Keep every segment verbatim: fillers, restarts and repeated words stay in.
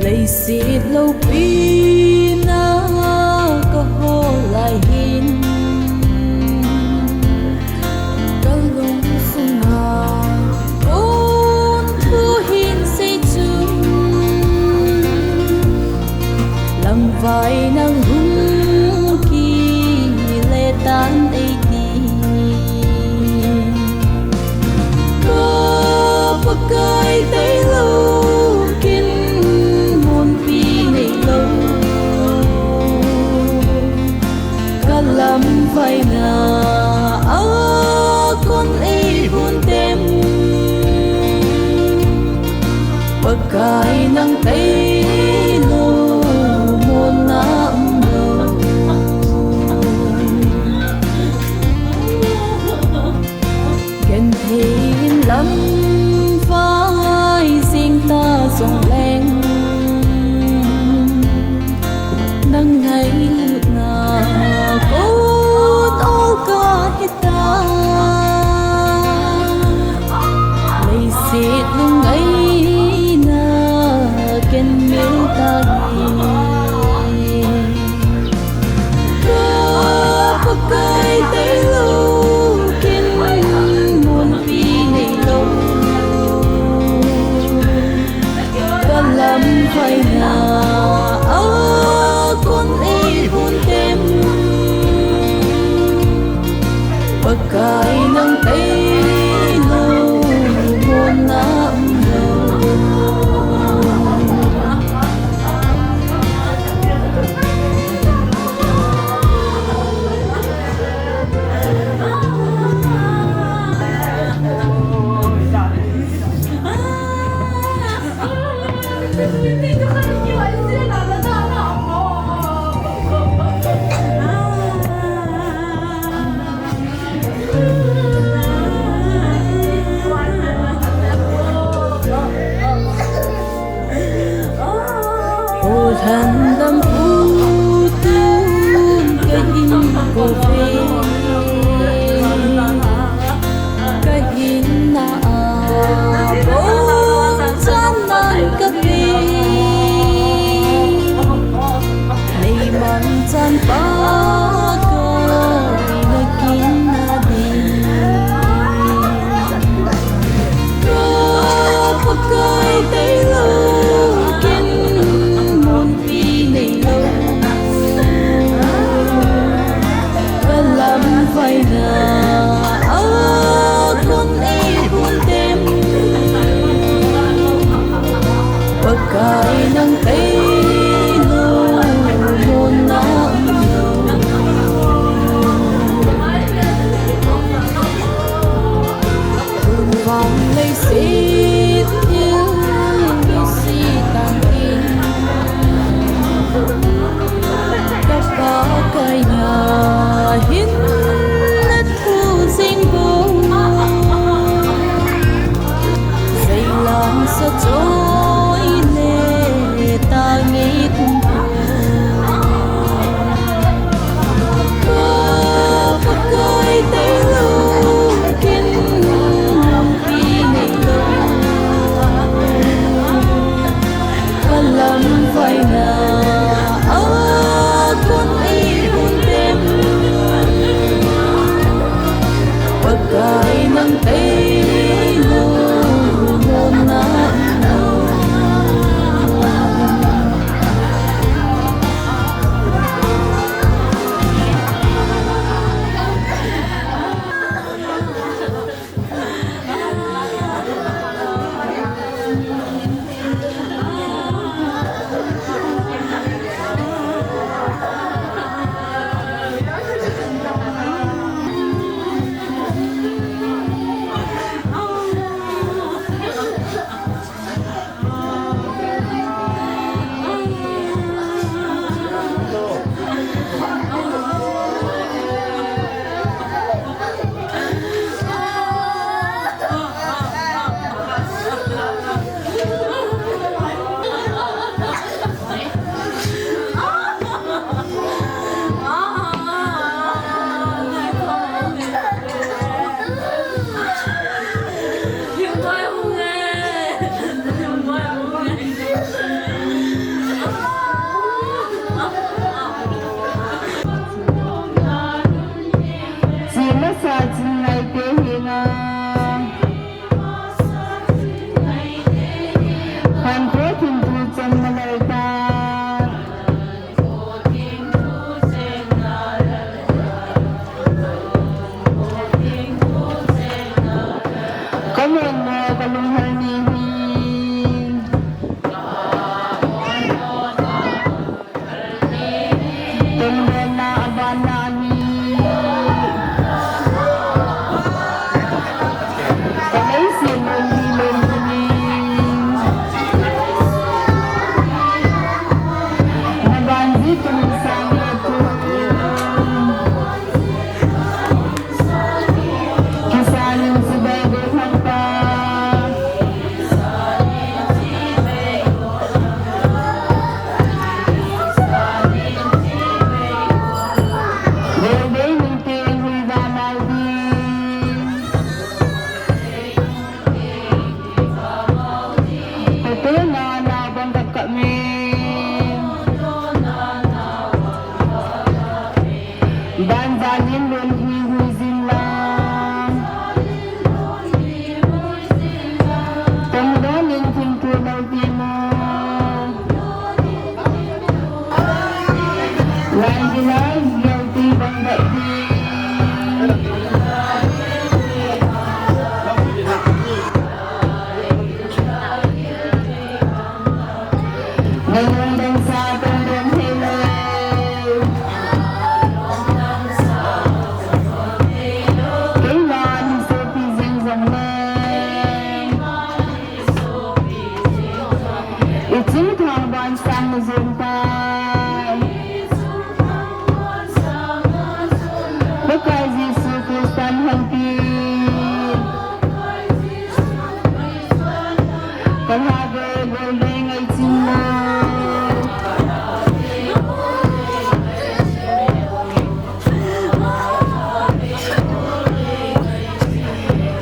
Leiset loupina kahol lai hin, kalung sunga kon thu hin sei chu, lamvai nang hung kile tan ei ti. Ka Pakai tailou, ken munpi neilou, ka lamvaina a kon ei hun tem. Pakai nang tailou, monna umlou. Genthei in lamvai jing ta jongleng, nang ngailutna kon ol kahi ta. Leiset lungngaina ken mil ta hi. Ka Pakai tailou, ken munpi neilou, ka lamvaina a kon ei hun tem. Pakai nang tailou, monna umlou. Olhan lam u tun kahin kou ve, kahin na a bou chan nang kape. Nei mang chan Pakai na kin na ding. Ka Pakai tailou, ken munpi neilou, ka lamvaina a kon ei hun tem. Pakai nang tailou, monna umlou. Tun vang leiset thil isi tan in, ka Pakai na hin na thu jing bou. Seilang sa choi le ta Kan ko thim tu chang na lal ta. Ka mon mo ka lunghel ni hi. Tongdonna a ban na hi. Ka leiset lom hi lom hi. Na ban ji tum sang le tum. Kisanin si Bible hangpa. Bible nung te hui va mau ding. Ka tuna na bang ka kap me. Ban jalin lun hi hui jin lang. Tong donin thim tu lou ti mo. Lai di lai, yau ti bang dak ti. Nalung dang sa tong dong hei lo. Keiman hi sopi jeng jong le. I ching thang ban sang na jong tai. Pakai Jesu Christan hangpi. Ka lha ve gol ve ngai chim mo.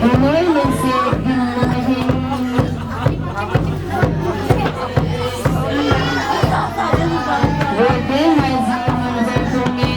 Hinoi leiset gimna hin. Gol ve ngai chim mo jong tuni.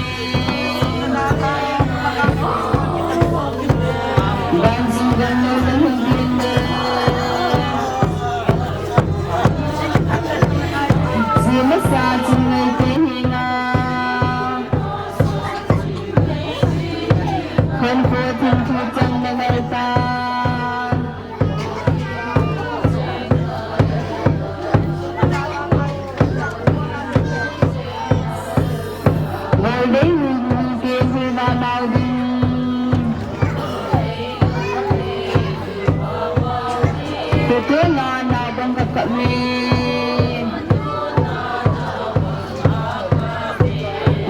Tete na na bang ka kap me.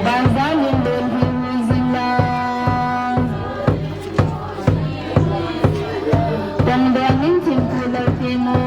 Ban jalin lun hi hui jin lang. Tong donin thim tu lou ti mo.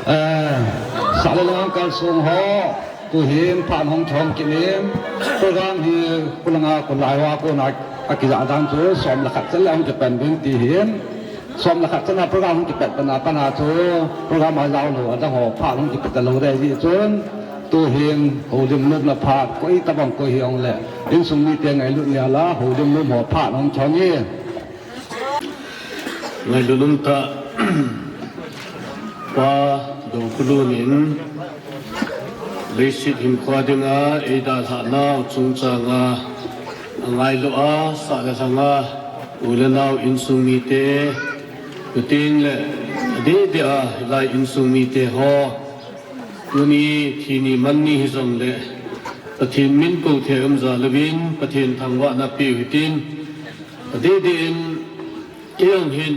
Eh, sah le lung kalsong ho, tuhin phat hung thong kit in, program hi kulanga kulai hoa kona akija dan chu som le khat chan le hung kipan ding ti hin. Som le khat chana program hung kipat pana pana chu program a jao lou adang ho phat hung kipat lou ding ahi chun, tuhin houlim nomna phat koi tabang koi hijongle insung mite ngailut nia la houlim nom ho phat hung chong e. Ngailut nom tah Pa Dokulun in leiset hinkho dinga eidalhah nau chungchanga angailu a sah le lhanga U le nao insung mite, tuting le adeh deh a lai insung mite ho, tuni thi ni man ni hijongle, Pathen min kou thei um jal uvin, Pathen thangvahna peu hitin, adeh deh in, kei jong hin,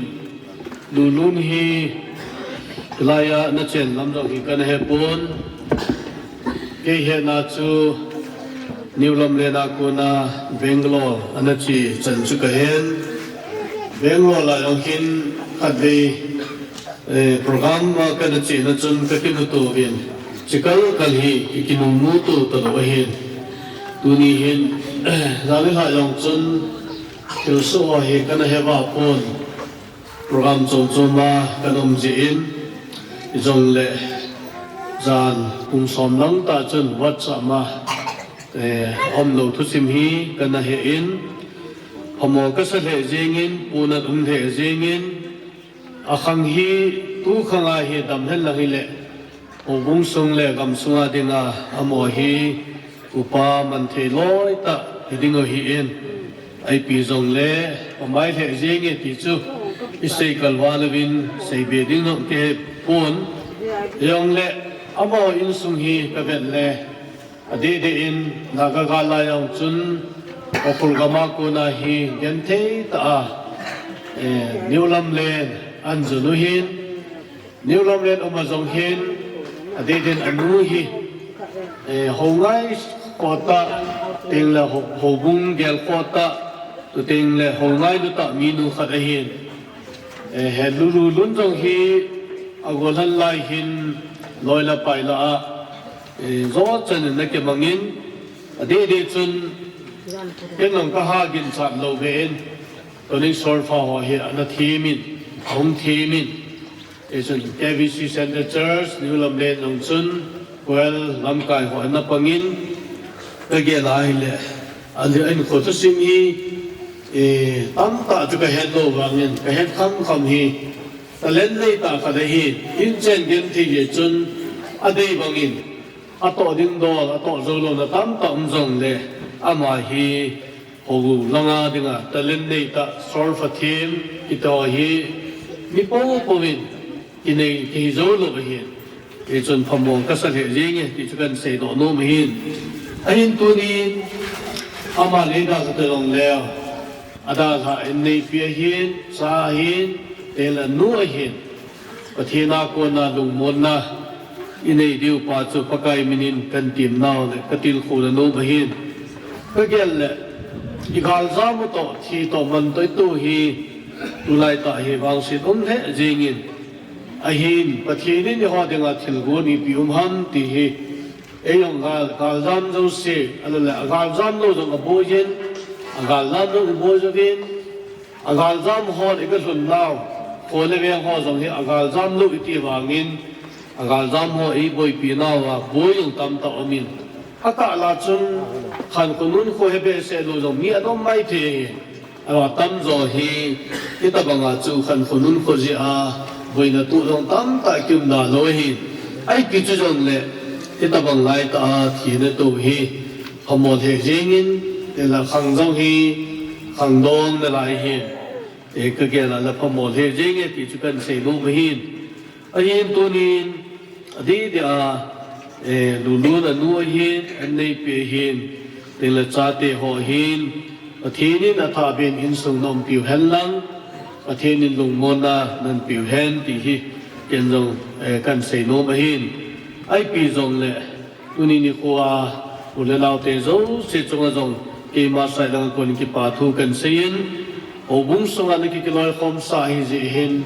Lulun hi, hilai a ana chen lam jong hi kana hepon. Kei hetna chu New Lamlen a kona Bangalore ana che chan chu kahen. Bangalore lai jong hin khatvei, eh, program a kana chena chun kakimuto uvin. Chikal kal hi kikimuto talou ahin. Tuni hin, jani lha jong chun thilsoh ho hi kana heva pon. Program chom chom a kana um jeh in, hijongle jan pung som lang tah chun WhatsApp a, eh, umlou thusim hi kana he in, phamo kasa lheh jeng in, ponat um lheh jeng in, akhang hi tu khang a hi dam hen lang hile, Houbung sung le gamsung a dinga amaho hi upa man thei loi tah hi ding ahi in, ipi jongle pamai lheh jeng e ti chu isei kalval uvin seibe ding jong kahepon. Hijongle amaho insung hi kavet le adeh deh in Naga gal lai jong chun Ukhrul gam a kona hi genthei tah a, eh, New Lamlen ahin jon u hin, New Lamlen um a jong hin, adeh deh in anu hi, eh, Houngai khoh tah, teng le Hou-, Houbung gel khoh tah, chuteng le Houngailu tah minu khat ahin. Eh, he Lulun jong hi, agol hen lai hin, loi le pai lah a, eh, jo chan in ana kimang in, adeh deh chun, ken jong kaha ginchat lou ve in, tunin solfa ho hi ana them in, ahung them in, Hichun K B C Centre Church, New Lamlen jong chun, well, lamkai ho ana pang in, kagel a ahile, ahin kho thusim hi, eh, tamtah chu kahet lou vangin, kahet kham kham hi, talent nei tah khat ahin, inchen genthei jeh chun, adei bangin, atoh ding dol, atoh jou louna tamtah um jongle, ama hi, Hou langa dinga talent nei tah, solfa them, kiti ho hi, mi popo in, kinei, kihi jou lou ahin. Hichun phamo kasa lheh jeng e, ti chu kahin seidoh nom ahin. Ahin tunin, ama lei dalha ta jongleu, adalha in neipi ahin, cha ahin, teng le nu ahin. Pathen a kona lungmonna inei diu pa chu Pakai minin kahin temnau le katilkhouna nom ahin. Kagel le, igaljam u toh, thi toh, man toh itu hi, tulai tah hi vangset um lheh jengin. Ahin, Pathen in eiho dinga thilgon ipi um ham ti hi, Eijong gal, galjam jouse, ahilouleh, agaljam lou jong aboi jin, agaljam lou iboi jouvin, agaljam hon igalhun nau, kho le veng ho jong hi agaljam lou iti vangin, agaljam ho iboipi nauva, boi jong tamtah umin. Akah lah chun, Khankho Nunkho hi behseh lou jong mi anom maithei. Ahilouleh atamjo hi, hitobanga chu Khankho Nunkho jeh a, boina toh jong tamtah kium nalou ahi. Ipi chu jongle, hitobang laitah a, thina toh hi, phamo lheh jengin, tila khang jong hi, khangdong nalai hi. E kagel a la phamo lheh jenge ti chu kahin seinom ahin. Ahin tunin, adeh deh a, eh, Lulun anu ahin, anneipi ahin, tila chate ho ahin, Pathen in athahbeh in insung naumpiu hen lang, Pathen in lungmonna naumpiu hen, ti hi, ken jong, eh, kahin seinom ahin. Ipi jongle, tuni nikho a, u le naote jouse chunga jong, keima side lang a kon kipa thu kahin seiyin, houbung sunga nakikiloi khomsa ahijeh hin,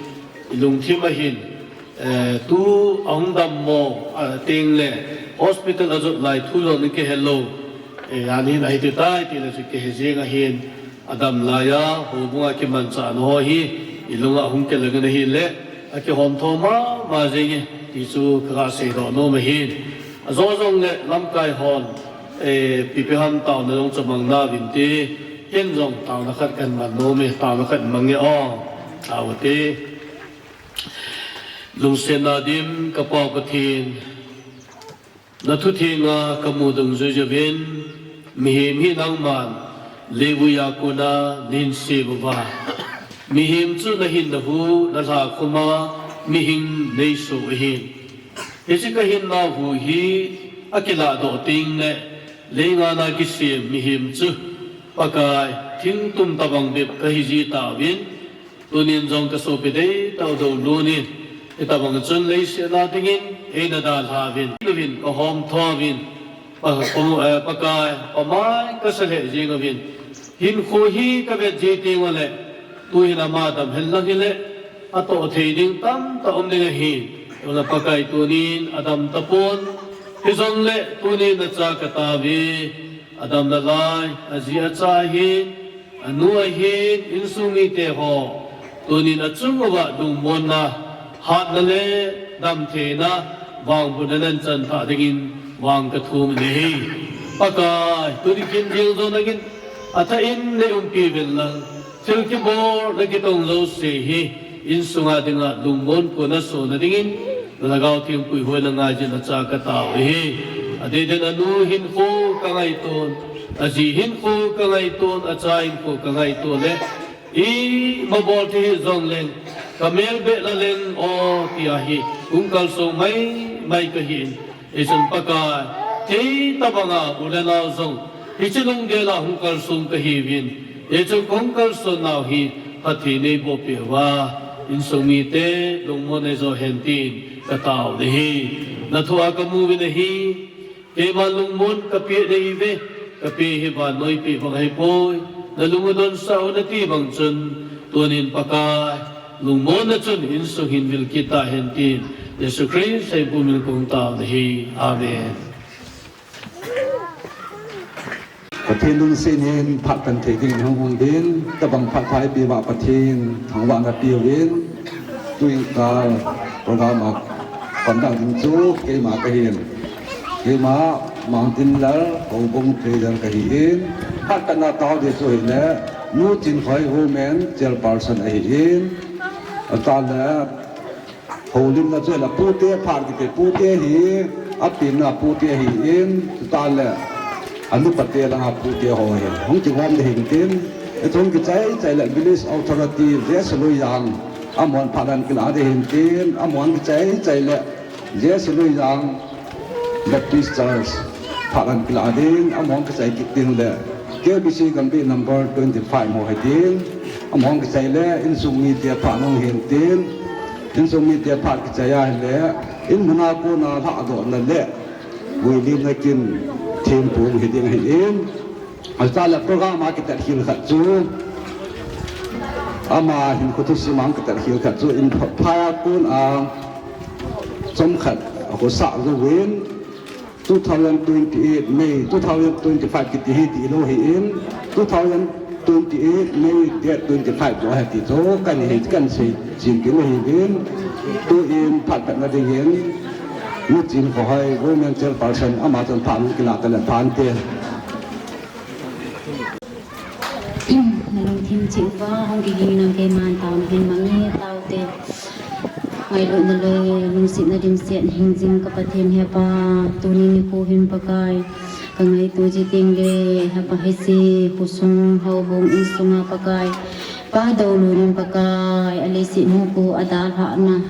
ilungthim ahin, Eh, tu ahung dammo, ah, tengle hospital ajot lai thu jong nakihelou. Eh, ahin ahiti tai tile chu kihe jeng ahin, adam laiya, houbunga kimanchahna ho hi, ilunga ahung kilang in ahile, akihomtho mama jenge, ti chu kaga seidoh nom ahin. Ajo jongle lamkai hon, eh, ipi ipi ham taona jong chu mang nauvinte, ken jong taona khat kahin man nome, taona khat mange o, taovinte. Lungsetna dim ka Pa Pathen, na thuthenga kamu dungjui jouvin, mihem hi nangman, Leivuiya kona nahin sem uva, mihem chu nahin nahu, nalha khuma mihing neisoh ahin. Hiche kahinna hu hi akilahdoh tengle, leingana kisem mihem chu Pakai thingtum tobang bep kahi ji tauvin, tunin jong kasopi deitah u Doulunin, hitobang chun leiset a dingin eina dalhauvin, uvin kahomtho uvin, Pa, Pa, eh, Pakai, pamai kasa lheh jeng uvin. Hinkho hi kavet ji teng uleh, tuhin ama damhen lang hileh, atoh thei ding tamtah um ding ahi. Chule Pakai tunin adam tapon. Hijongle tunin nacha katao ve. Adam nalai, aji acha ahin, anu ahin, insung mite ho. Tunin achung uva lungmonna, hatna le damtheina, vangbohna nahin chanthah dingin vang kathum in ahi. Pakai, tuni kin ding jong nangin athah in neiumpi uvin lang, thil kibol nakitong jouse hi, insunga dinga lungmon kona sohna dingin, Lhagao Theng puihoi na ngaijin nacha katao ahi. Adeh in anu hinkho kangaiton, aji hinkho kangaiton, acha hinkho kangaiton le, ima bol thei hijongleng, kamel beh la leng o, tia hi hung kalsong maimai kahin. Hichun Pakai, kei tobanga u le nao jong, hiche lunggel a hung kalsong kahiuvin. Hichun kahung kalson nau hi, Pathen in eiboh peh uva, insung mite lungmon eijo hen tin katao nahi. Nathoa kamu uvin ahi, keima lungmon kapeh nahiuve, kapeh hi vannoi peh bang ahipoi, nalung adonsah un nati bang chun, tunin Pakai, lungmonna chun insung hin vil kit tahen tin, Jesu Christa min in kahung tao nahi. Amen. Pathen lungset in phat kan thei ding hung um uvin, tobang phat pha eipeh uva Pathen thangvahna peuvin, tuin kal program a conduct ding chu keima kahin. Keima Mangtinlal, Houbung Treasurer kahin, phat kana tao ding chu hile, Nu Chinkhoi Women Chairperson ahin, atale, Houlimna chu la pute phat kiti pute hi, apenna pute ahin, chuteng le, anupate langa pute ho hi. Hung kigom ding ahin tin, hichun kichai chai le Village Authority, J. Saloijang, amahon phat ahin kila ding ahin tin, amahon kichai chai le, J. Saloijang, Baptist Church, phat ahin kila ding, amahon kichai kit ding le, K B C Gambih number twenty-five ho hi ding, amahon kichai le, insung mite phat hung hin tin, insung mite phat kichai ahile, in muna kona lhahdohna le, vuilimna kin thempu hung hi ding ahin, Ahitai le program a kitet khel khat chu, ama hinkho thusim a kitet khel khat chu, in pha-, phai a kon a chomkhat a khosa jouvin, two thousand twenty-eight May, two thousand twenty-five kiti hi tilou ahin, two thousand twenty-eight May date twenty-five lou ahi ti chu, kan hi, kan sei chin kit lou ahin, tuin phat phatna dingin, Nu Chin Khohoi, Women Chairperson, ama chun phat kila tale phante. Nalungthim cheh uva, hung kiging nang keiman taona hin mang e, taote. Ngailutna le lungsetna dimset hing jing ka Pathen Hepa, tuni nikho hin Pakai, ka ngaito ji teng le, Hepa hiche, khosung, houbung, insunga Pakai, Pa Doulun in Pakai, aleiset hinkho adalhahna,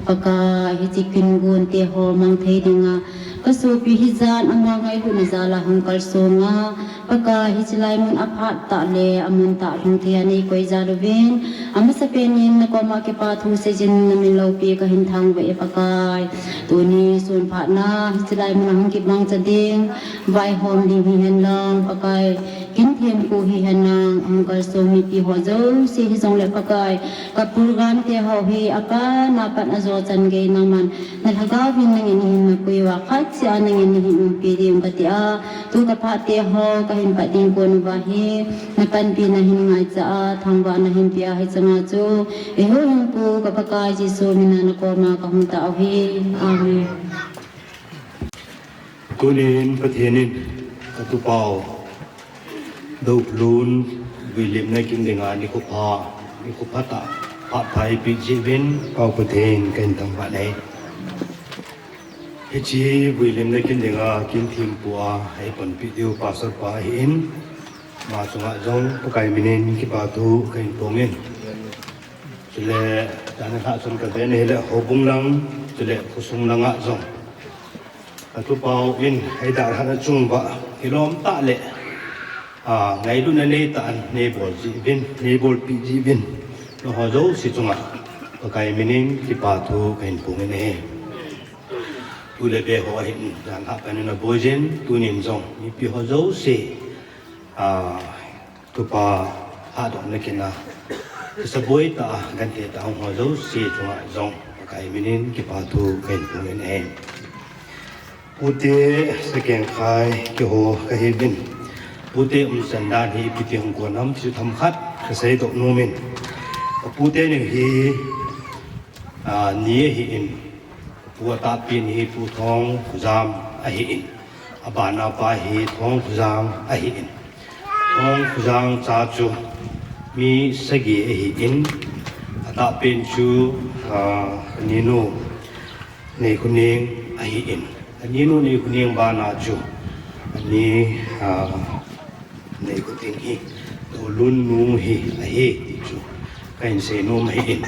Pakai, hiche kin gon te ho mang thei dinga, ka sopi hijan ama ngailutna jal a hung kalsong a, Pakai, hiche lai mun a phat tah le, amun tah lhung thei a nei koi jal uvin, amasapen in na koma kipa thu seijin na min loupi ka hin thangvah e Pakai. Tuni sun phat na, hiche lai mun a hung kimangcha ding, vaihom ding hihen lang, Pakai, kin thempu hihen lang, ahung kalsong mipi ho jouse hijongle Pakai, ka program te ho hi, apat na pat ajo chan gei nangman, na lhagao vin nangin nahin mapui uva, khat seh a nangin nahin umpi ding kati a, tu ka phat te ho, ka hin pat ding kon uva hi, na panpina hin ngaicha a, thangvahna hin pia hiche nga chu, eiho hingpu ka Pakai Jesu mina na koma ka hung tao hi. Amen. Tunin Pathen in ka tupau Doulun vuilimna kin dinga nikho pha, nikho pha tah, phat pha eipeh jeh uvin, Pau Pathen ka hin thangvah e. Hiche vuilimna kin dinga kin thempu a eipanpi diu Pastor pa ahin, Ama chunga jong Pakai minin kipa thu kahin pongin. Chule, tana kha chun kavena hile houbung lang, chule khosung langa jong katupa uvin, eidalhah na chunguva, kilom tah le, a, ngailutna neitah in, neibol jiuvin, neibolpi jiuvin. Nangho jouse chunga Pakai minin kipa thu kahin pongin ahi. Tule be ho ahin, jan hah panin aboi jin, tunin jong, mipi ho jouse, a, tupa hatdohna kina, kisaboi tah a, genthei tah a hung ho jouse chunga jong, Pakai minin kipa thu kahin pongin ahi. Pute Sakengkhai keiho kahiuvin. Pute umchan dan hi ipi ti hung kon ham ti themkhat kaseidoh nomin. Pute ni hi, a, ni ahin. Pu atahpen hi Pu Thongkholjam ahin. Abana pa hi Thongkholjang ahin. Thongkholjang cha chu mi sagi ahin. Atahpen chu, a, aninu Neikhoneng ahin. Aninu Neikhoneng bana chu ani, a, Neikhoting hi Doulun nu hi ahi ti chu kahin seinom ahin.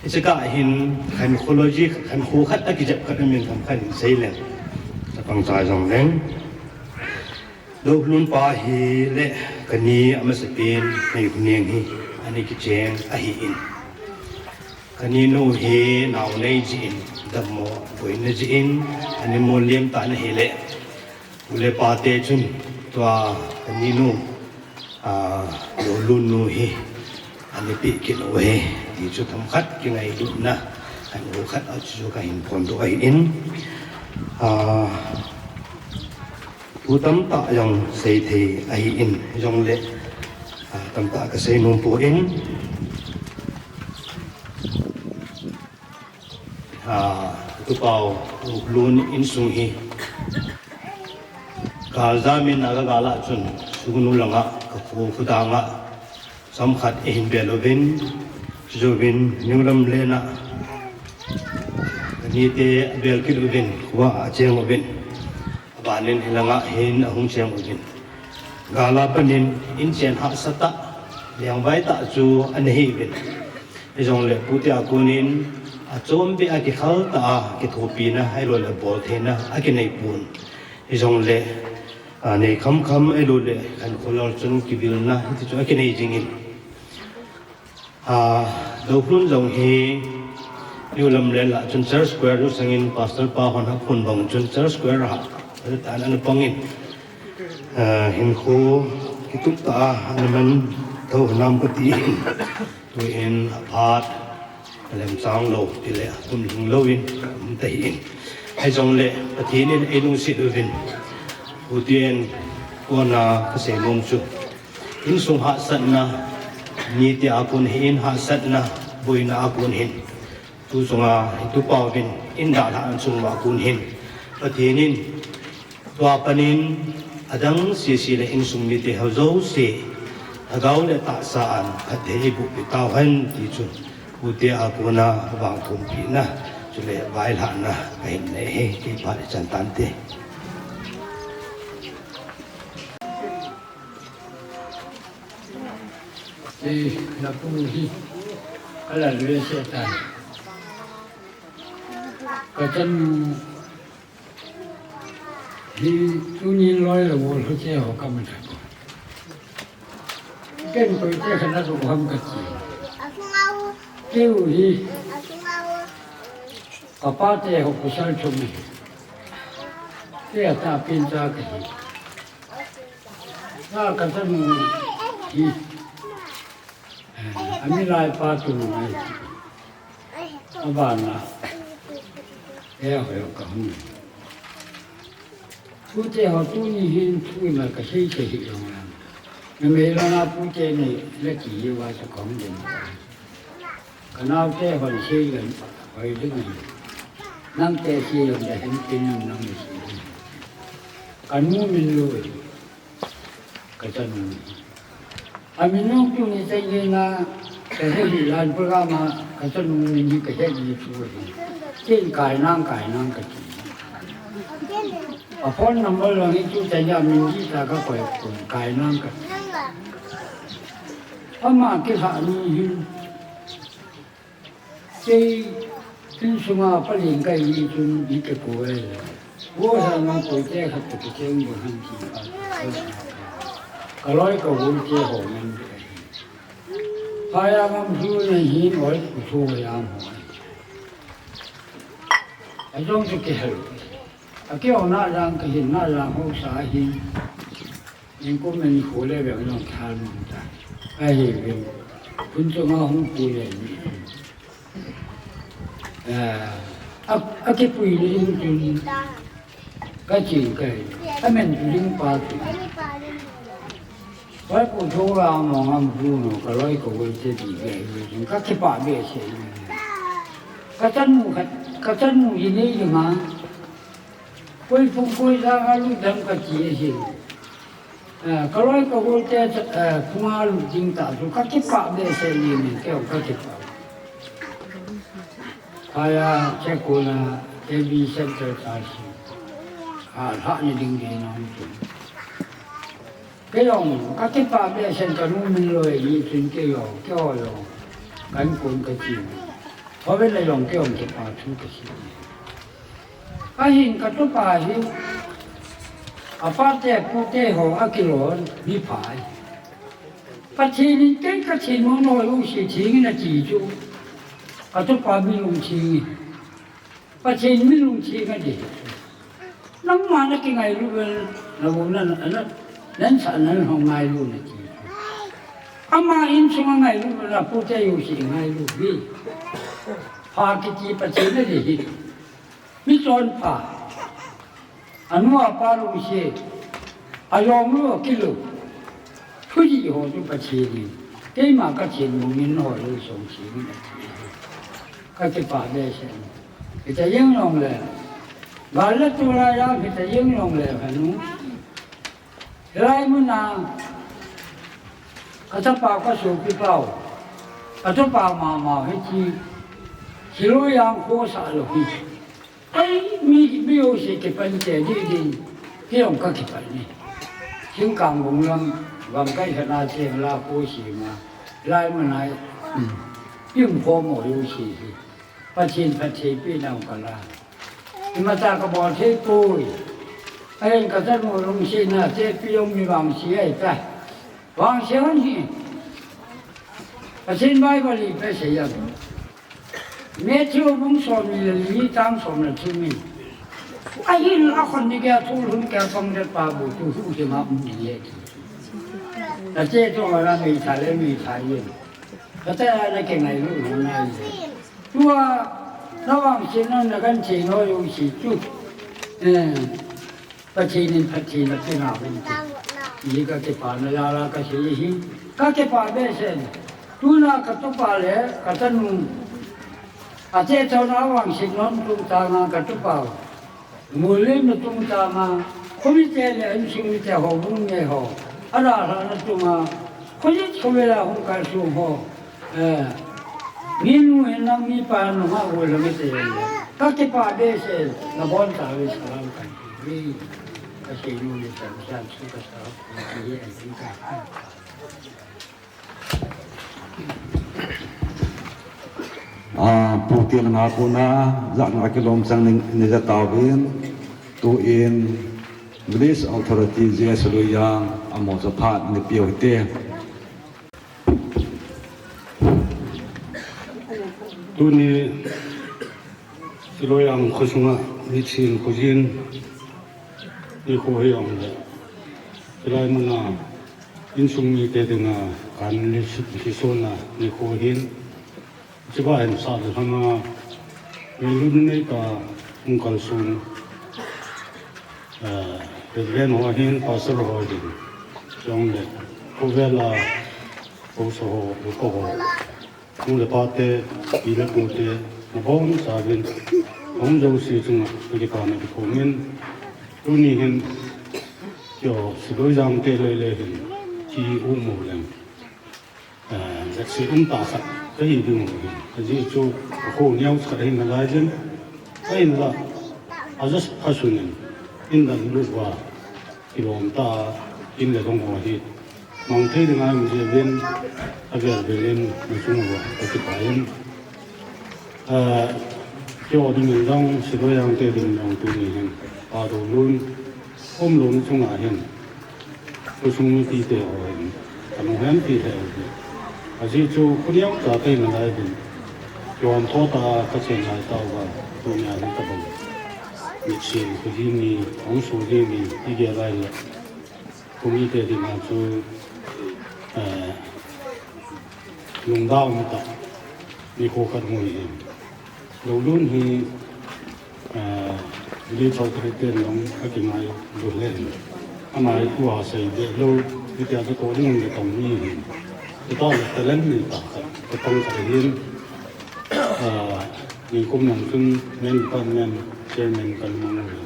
Hiche kah hin khankho logic, khankho khat akijep khat amin themkhat in seileng, chapang cha jongleng, Doulun pa hi le kani amasapen Neikhoneng hi ani kicheng ahin. Kaninu hi nao nei jeh in, dammo boina jeh in, ani molhem tan ahile, u le pate chun tua kaninu, a, Doulun nu hi ani peh kit u ahi ti chu themkhat kingailutna, khankho khat a chu kahin phondoh ahin. A, thu tamtah jong seithei ahin, hijongle, a, tamtah kaseinom poi. A, tupau, Lun insung hi galjam in aga gal a chun, sugnu langa kakho khudanga chomkhat eihin bel uvin, chujouvin New Lamlen a kanite abel kit uvin, khovah a acheng uvin, abanin hilanga hin ahung cheng uvin. Gal a panin inchen hahsa tah, lengvai tah chu ana hiuvin. Hijongle pute a konin achombeh a kikhel tah a kithopina, ahiloule boltheina akinei pon. Hijongle, a, nei khamkham ahiloule khankho lal chun kivilna hiti chu akinei jingin. A, Doulun jong hi New Lamlen lah chun Church Square chu sangin Pastor pa hon aphon bang chun Church Square a, a, ana pangin. A, hinkho kitup tah a ana man tho nam kati. Tuin aphat, alemchang lou, tile akum lhing louvin, um, tahin. Hijongle Pathen in eilungset uvin, puten kona kaseinom chu, insung hahsatna, mite a kon hin hahsatna, boina a kon hin, tu chunga tupauvin in dalhah a chunguva kon hin Pathen in tua panin adang sese le insung mite ho jouse lhagao le tahsa in phatthei eiboh peh tauhen ti chu pute a kona vangthompina chule vailhahna kahin nei ahi. Kei phat ichan tante. Ei, napu hi kalal ve se tan. Kachanu hi tunin loi le wol ho che ho kamu thei. Ken koi te khana su ham kati. Keu hi kapate ho kusal chom hi. Te atahpen cha kahi. Ka, kachanu hi, eh, amilai pa tu ngai. Abana, eh, ho kahung. Pute ho tuni hin thu ima kasei sei hi jong lang. Numei langa pute nei le ki uva chu kahung den. Kanaote hon sei leng hoi ding ahi. Nangte sei leng le hen tin nang sei ding. Kanu min lou ahi. Kachanu. Amin nung tuni sei leng a, kahe hi lan program a, kachanu min hi kahe hi chu ahi. Chen kai nang kai nang kati. A phone number lang hi chu chaya min ji ta ka koi kun kai nang ka. Ama kilhah ni hin. Kei insunga palen kai ni chun i ke ko e. Wo sa na koi te khat to ke cheng bo han ti pa. Ka loi ka wo te ho man. Phaya ngam chu na hin oi ku chu ya mo. A jong chu ke hel. A ke ong na jang ka hin na jang ho sa hin. Ning ko men ko le ve jong khal mo ta. A hi ve. Kun chu nga hung ku le ni. A, a, a kipui ni in tun. Ka chin kai. A men tu ding pa tu. Wai pu tho la mo ngam pu no, ka loi ka woi te di ge, ka kipah behseh. Ka chan mu khat, ka chan mu ji nei ji ma. Koi phung koi jang a lut dam ka chi ahi. Eh, ka loi ka woi te, eh, phung a lut ding ta chu ka kipah behseh ni ni, kei ka kipah. Aya, che ko na, K B Center ta si. A, lha ni ding ding na tu. Kei jong, ka kipah behseh ka nu min loi ni chun kei jong, kei jong, kan kun ka chi. Hove le jong kei jong kipah thu ka si. Ahin ka tupa hi, a pa te pu te ho a kiloi, mi phai. Pathen in kei ka thin mo noi u si thing na chi chu. Ka tupa mi lung thing. Pathen mi lungthim a di. Nangma na kingailu vel, na bu na, na, nan sa nan hong ngailu na ti. Ama insunga ngailu vel, a pute u si ngailu vi. Pha kiti Pathen a di hi. Mi chonpha. Anu apa lungset. Along lu kilu. Thuji ho chu Pathen in. Keima ka thin mong in ho lu song si ni. Ka kipah behseh. Hita jeng long le. Gal le tulai a hita jeng long le hanu. Hilai muna. Ka chapa ka sopi pau. Ka chapa mama hiti. Siloi jang kho sa lo hi. Ai, mi, mi ho se kipan te di di. Hi jong ka kipan ni. Singkang bung lam, bang kai khana che la ko si ma. Lai ma nai. Hmm. Yum ko mo yu si hi. Pathen, Pathen pi nau ka la. Ima ta ka bol thei poi. Ai, ka ta mo lungset na te pi jong mi bang si ai ta. Vangset hon hi. Pathen Bible in pe sei jam. Matthew bung som ni le li chang som le thum in. Ahin a khon ni kei a thulhun kei a pang det pa bu tu hu se ma um ni ye. Na che to ma la mi tha le mi tha ye. Ka ta na ke ngai lu na ye. Tua na vangset na na kan che no yo si tu. Eh. Pathen in Pathen a tina vin ti. Ni ka kipana jal a ka sei hi. Ka kipah behseh. Tuna ka tupa le ka tanu. A che chona vangset nom tung ta nga ka tupa. Mule na tung ta nga. Khomi te le an sing mi te ho bung ne ho. Ara ha na tunga. Khoji khomi la hung ka su ho. Eh, mi nu hin nang mi pa nu ha ho lo mi te. Ka kipah behseh, na bon ta ve sa lam kan ti. Ka sei nu ni sa sa su ka sa. Ka sei ai sin ka. A, pu ti na ko na, ja na kilom chang ni, ni ja ta vin. Tu in, Village Authority, J S Lui Yang, amo sa phat ni piu te. Tuni Siloi ang khosunga mithin khojin nikho hi aum le. Hilai muna insung mite dinga kan lisona nikho hin. Chibai in sa le hanga ngailut nei ta hung kalson. Eh, Reverend ho hin, Pastor ho hin, jong le, kovela, koso ho, upa ho, nu le pa te, pi le pu te, nabon chauvin, hung jouse chunga, kipana kikhom in, tuni hin, kio, Siloi jam te le le hin, ki u mo leng. Eh, jaksi um ta khat, ka hi ding u hi. Ka ji chu, ka kho niau khat hin na lai jin. Ka hin la, a jas pha sunin. in dan lu va, kilom ta, in le dong ho hi, mang thei ding a um jeh in, a vel vel in, na chung va, ka ti pa in. Ah, kio ding in dong, Siloiang te ding dong tu ni hin, pa do lun, um lun chung a hin. Khosung mipite ho hin, ka nung hen ti lheh u hi. Ajeh chu khoneo cha kei nalai uvin. Kihom tho tah a ka chen lai tauva, tunia hi ka bang. Mitchen, khojin ni, hung su ding ni, ti gel lai le. Khomite dinga chu, eh, lungdam tah, nikho khat hung hi. Lolun hi, ah, village authority ten jong akingai lou le. Ama hi tua sei be lou, hitia chu to ding le tong ni hi. Chuta le talent nei tah khat, ka pang khat hin, ah, nikum jong chun main department chairman kan mang u hi.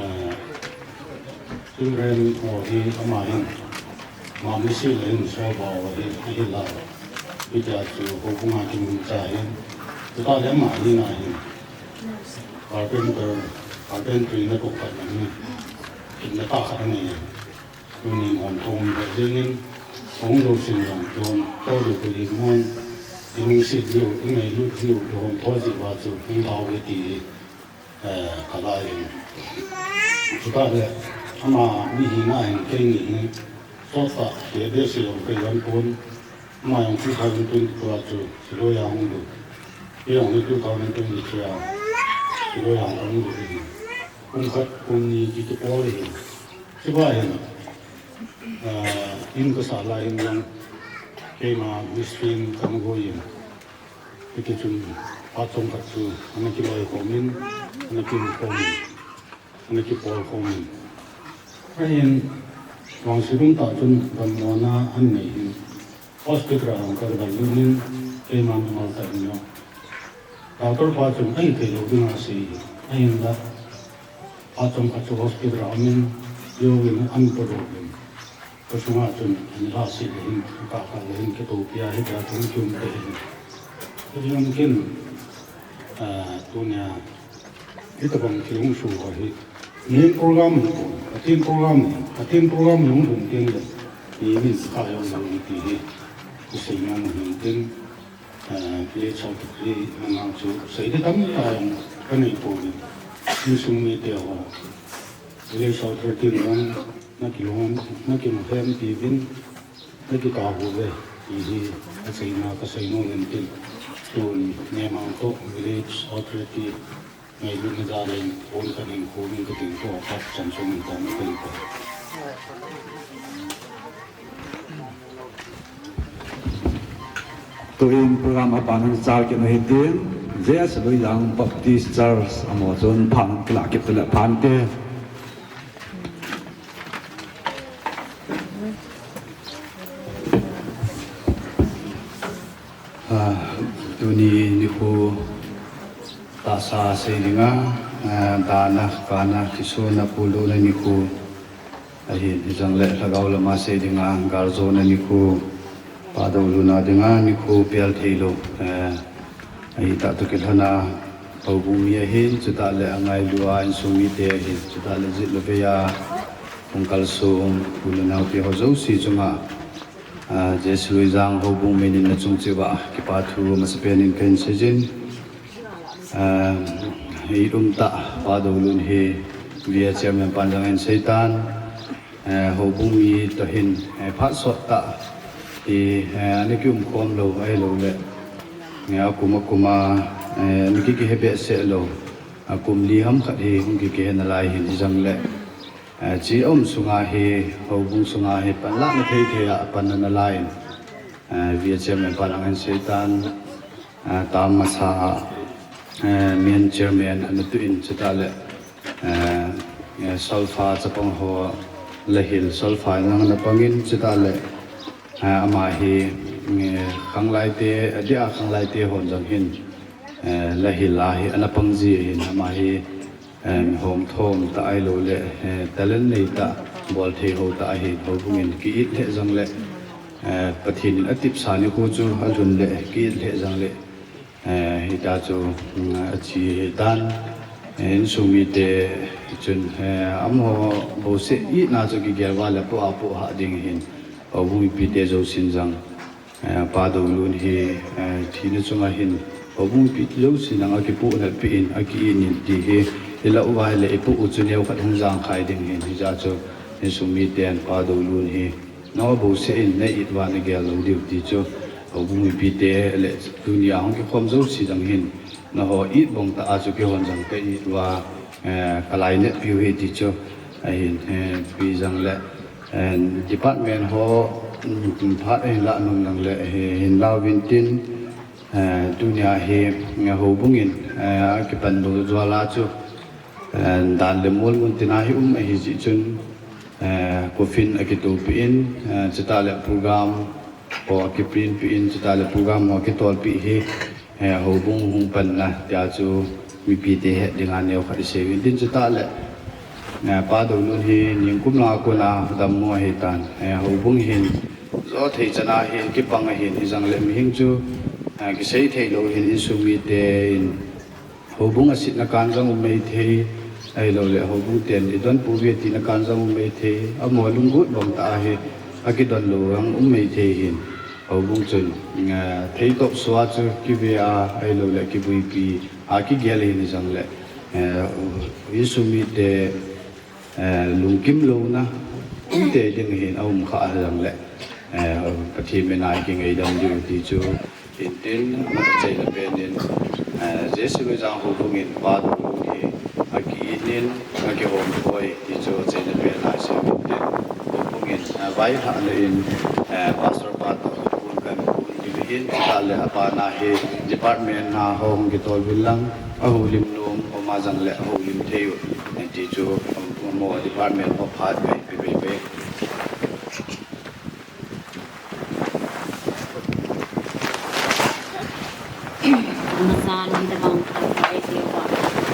Ah, children ho hi ama hin, Mamisi le hin, Soba ho hi, ahi la. Hitia chu houbung a kimin cha hin. Chuta le ama hi na hin. Carpenter, carpentry na ko khat na hin. Kin na ta khat na hin. Tunin hom thom ho jing in. Hong lo sin jong, hom tho lo ko jing mon. Inung sit diu, ingailut diu, hom tho ji va chu, hung thau ve ti. Eh, ka lai in. Chuta le, ama mi hina hin keini hi, sot tah, kei behseh jong kei lam pon, ama jong two thousand twenty-two a chu, Siloiang hung lut. Kei jong hi two thousand twenty-three a, Siloiang hung lut hi. Kum khat, kum ni kiti pol hi. Chuba hin, eh, in ka sa lai hin jong, keima Miss Finn ka mu go in. Hiti chun, phat chomkhat chu, ana kiloi khom in, ana kium khom in, ana kipol khom in. Ahin, vangset um tah chun, damlona an nei hin, hospital a hung ka dal lut in, keiman mimal tah in jong. Doctor pa chun, ahithei lou ding asei, ahinla, phat chomkhat chu hospital a um in, jouin an podoh in. Ka sunga chun, an la si le hin, ka ka le hin, kitopi a, hitia chun kium te hin. Ka jong kin, ah, tunia, hitabang thil hung su ho hi. Ni program hi ko, Pathen program hi, Pathen program hi hung ding teng le, ni min ka jong jong ti hi. Ka sei na mun hin tin, Ah, village authority nangho chu seidi tamtah jong kanei pouvin. Insung mite ho. Village authority nangho nakilom, nakilhem pi uvin, nakikah uve. Ti hi aseina kasei nom in tin. Tun nemang toh village authority Ngailutna jal in, phone khat in, phone in kating ko, khat chan sung in tong in kating ko. Tuin program aban hung chal kit u hitin, J S Luijang Baptist Church amaho chun phan kilah kit u le phante. Ah, tuni nikho tahsa sei dinga, ah, dana, kana, kisona, puluna nikho ahin, hijongle lhagao lama sei dinga, galjona nikho, pado luna dinga nikho pel theilou, eh, ahitah toh kilhona, houbung mi ahin, chutah le angailua insung mite ahin, chutah le jet le veiya hung kalsong u le naote ho jouse chunga, Ah, J S Luijang houbung min in nachung cheh uva kipa thu masapen in kahin seijin. Ah, hi um tah, Pa Doulun hi V A chairman pan jong ahin seitan. Ah, houbung mi toh hin, eh, phat sot tah hi, eh, ana kium khom lou ahilou le. Eh, akum akum a, eh, ana ki kihe behseh lou. Akum li ham khat hi hung ki kihe nalai hin hijongle. Eh, chi um sunga hi, houbung sunga hi, panlahna thei thei a, panna nalai in, eh, V A chairman pan jong ahin seitan, eh, tam masa a, eh, main chairman ana tuh in, chutah le, eh, eh, solfa chapang ho, Lahil solfa jong ana pang in, chutah le, eh, ama hi, eh, khanglai te, adia khanglai te hon jong hin, eh, Lahil a hi, ana pang ji ahin, ama hi, Em, hom thom tah ahilou le, eh, talent nei tah, bol thei ho tah ahi, houbung in ki-it lheh jongle, eh, Pathen in atipsa nikho chu alhun le, ki-it lheh jongle, eh, hita chu, mm, achi ahitan, Eh, insung mite chun, eh, amaho bouseh itna chu kigel uva le poh a poh hah ding ahin, houbung mipite jousen jong, eh, Pa Doulun hi, eh, thina chunga hin houbung mipi jousen jong akipoh nalpeh in, aki-it in ti hi, ilah uva ahile ipoh u chu neokhat hung jangkhai ding ahin, hijeh chun insung miten Pa Doulun hi nangho bouseh in na-it uva nagel lou diu ti chu, houbung mipite le tunia hung kikhom jouse jong hin, nangho it bang tah a chu keihon jong ka-it uva, eh, kalainatpiu ahi ti chu ahin, eh, ipi jongle, eh, department ho, um, phat ahin lah nom jongle, eh, hin lauvin tin, eh, tunia hi, eh, houbung in, eh, akipan lou jal a chu, eh, dan le mol mun tina hi um ahi jeh chun, eh, coffin akitopeh in, eh, chutah le program ho akiprint peh in, chutah le program ho akitolpeh hi, eh, houbung hung panna tia chu mipite het dinga neokhat isei uvin tin, chutah le, eh, Pa Doulun hi nikum langa kona dammo ahitan, eh, houbung hin jothei chana hin kipang ahin, hijongle mihem chu, eh, kisei theilou ahin, insung miten houbung asitna kan jong um maithei, ahiloule houbung ten idonpouve tina kan jong um maithei, amaho lunggot bang tah a hi akidon lou jong um maithei ahin, houbung chun, eh, theitop sua chu kive a, ahiloule kibuipi a kigel ahin, hijongle, eh, insung mite, eh, lungkim louna umtei ding ahin, aum khah jongle, eh, Pathen mina ikingaidam diu ti chu hintin, achaina pen in, eh, J C Luijang houbung in Pa Doulun hi aki-it in, akihom poi ti chu achaina pen a isei uvin tin, houbung in, eh, vailhahna in, eh, Pastor pa toh kon kan kon diu ahin, chutah le abana hi department na ho hung kitol uvin lang, ahoulim nom um a jongle ahoulim thei u, eh, ti chu, um, amaho department ho phat kahin pe peh peh. Amasan hitabang tah a eipeuva,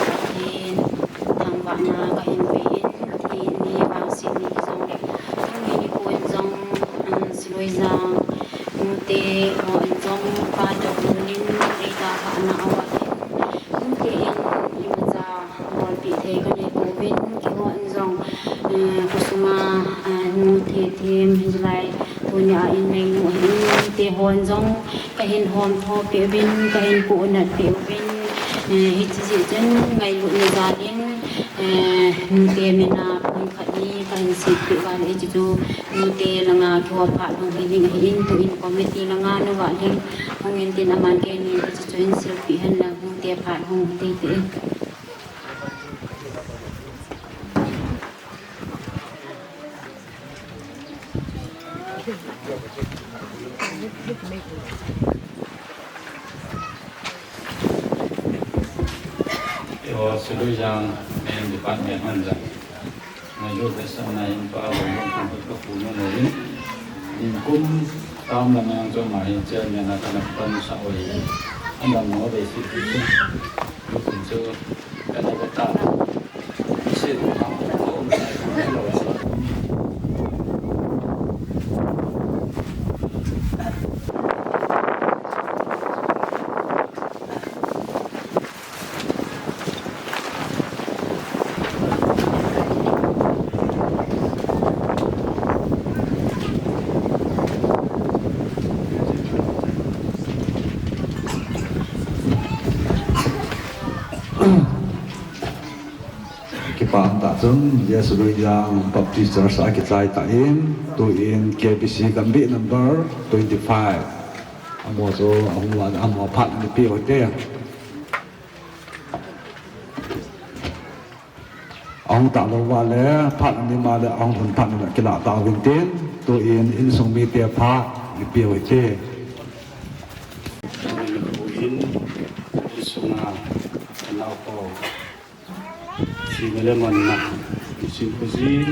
Pathen thangvahna kahin pe in, Pathen ni vangset ni jongle, tuni nikho in jong, um, Siluijang nute ho in jong Pa Doulun in eidalhahna uva hin, nute in imacha bolpeh thei kanei pouvin, keiho in jong, eh, khosunga, eh, nu thethem hichelai tunia in neinu ahin, nute hon jong kahin homtho peh uvin, kahin pohnat peh uvin, eh, hiche jeh chun ngailutna jal in, eh, nute mina pon khat ni kahin setpeh uva le, hiche chu nute langa keiho phat hung hi ding ahin, tuin committee langa nu Vahlhing hung in tin, aman keini hiche chu hin silpeh hen lang, nute phat hung hi teitei. Eiho Siluijang main department hon jong ngailut le sapna in Pa Doulun thangvah kapu nom uvin, nikum tam lang jong ama hi chairman a kana pansah u ahi. Adammo dei sih ti chu, nikum chu kana ve ta. Kipah tah chun, J C Luijang Baptist Church a kichai tan, tuin K B C Gambih number twenty-five. Amaho chu ahung uva le, amaho phat ana pe u hite. Ahung talou uva le, phat ana nei uva le, ahung lhun phat ana kilah tau vin tin, tuin insung mite phat ana pe u hite. Insung a, naote. Thina le manna, insung khojin,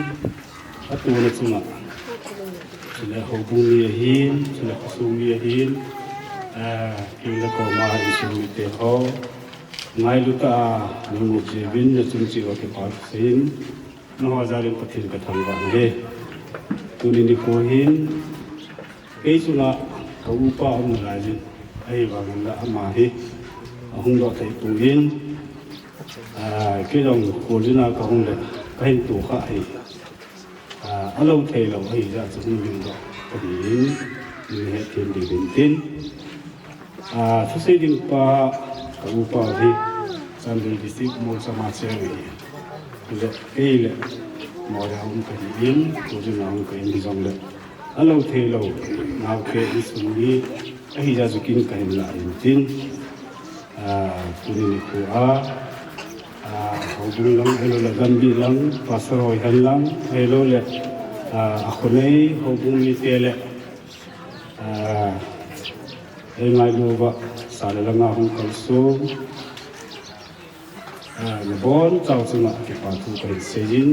atona chunga. Chule houbung mi ahin, chule khosung mi ahin, ah, kei le koima insung mite ho. Ngailut tah a, namu cheh uvin, nachung cheh uva kipa kasei in, nangho jal in Pathen kathangvah nahi. Tuni nikho hin, kei chunga ka upa aum nalai jin, ahivangin la ama hi ahung doh thei poi. Ah, kei jong kol dinga kahung le, kahin to kha ahi. Ah, alou thei lou ahi jeh chun hung ding doh kahi in, neihethem diuvin tin. Ah, thusei ding pa, ka upa hi, Chandel District, Molcham a cheng ahi. Le, kei le, Moreh a um kahi in, kol dinga hung kahi in hijong le. Alou thei lou, naote insung hi, ahi jeh chun kin kahin lah in tin. Ah, tuni nikho a, ah, houbung lang, ahilou le gamgi lang, pastor hoi hen lang, ahilou le, ah, akhonei houbung mite le, ah, eingailu uva, sa le langa hung kalsong, ah, nabonchau chunga kipa thu kahin sei in,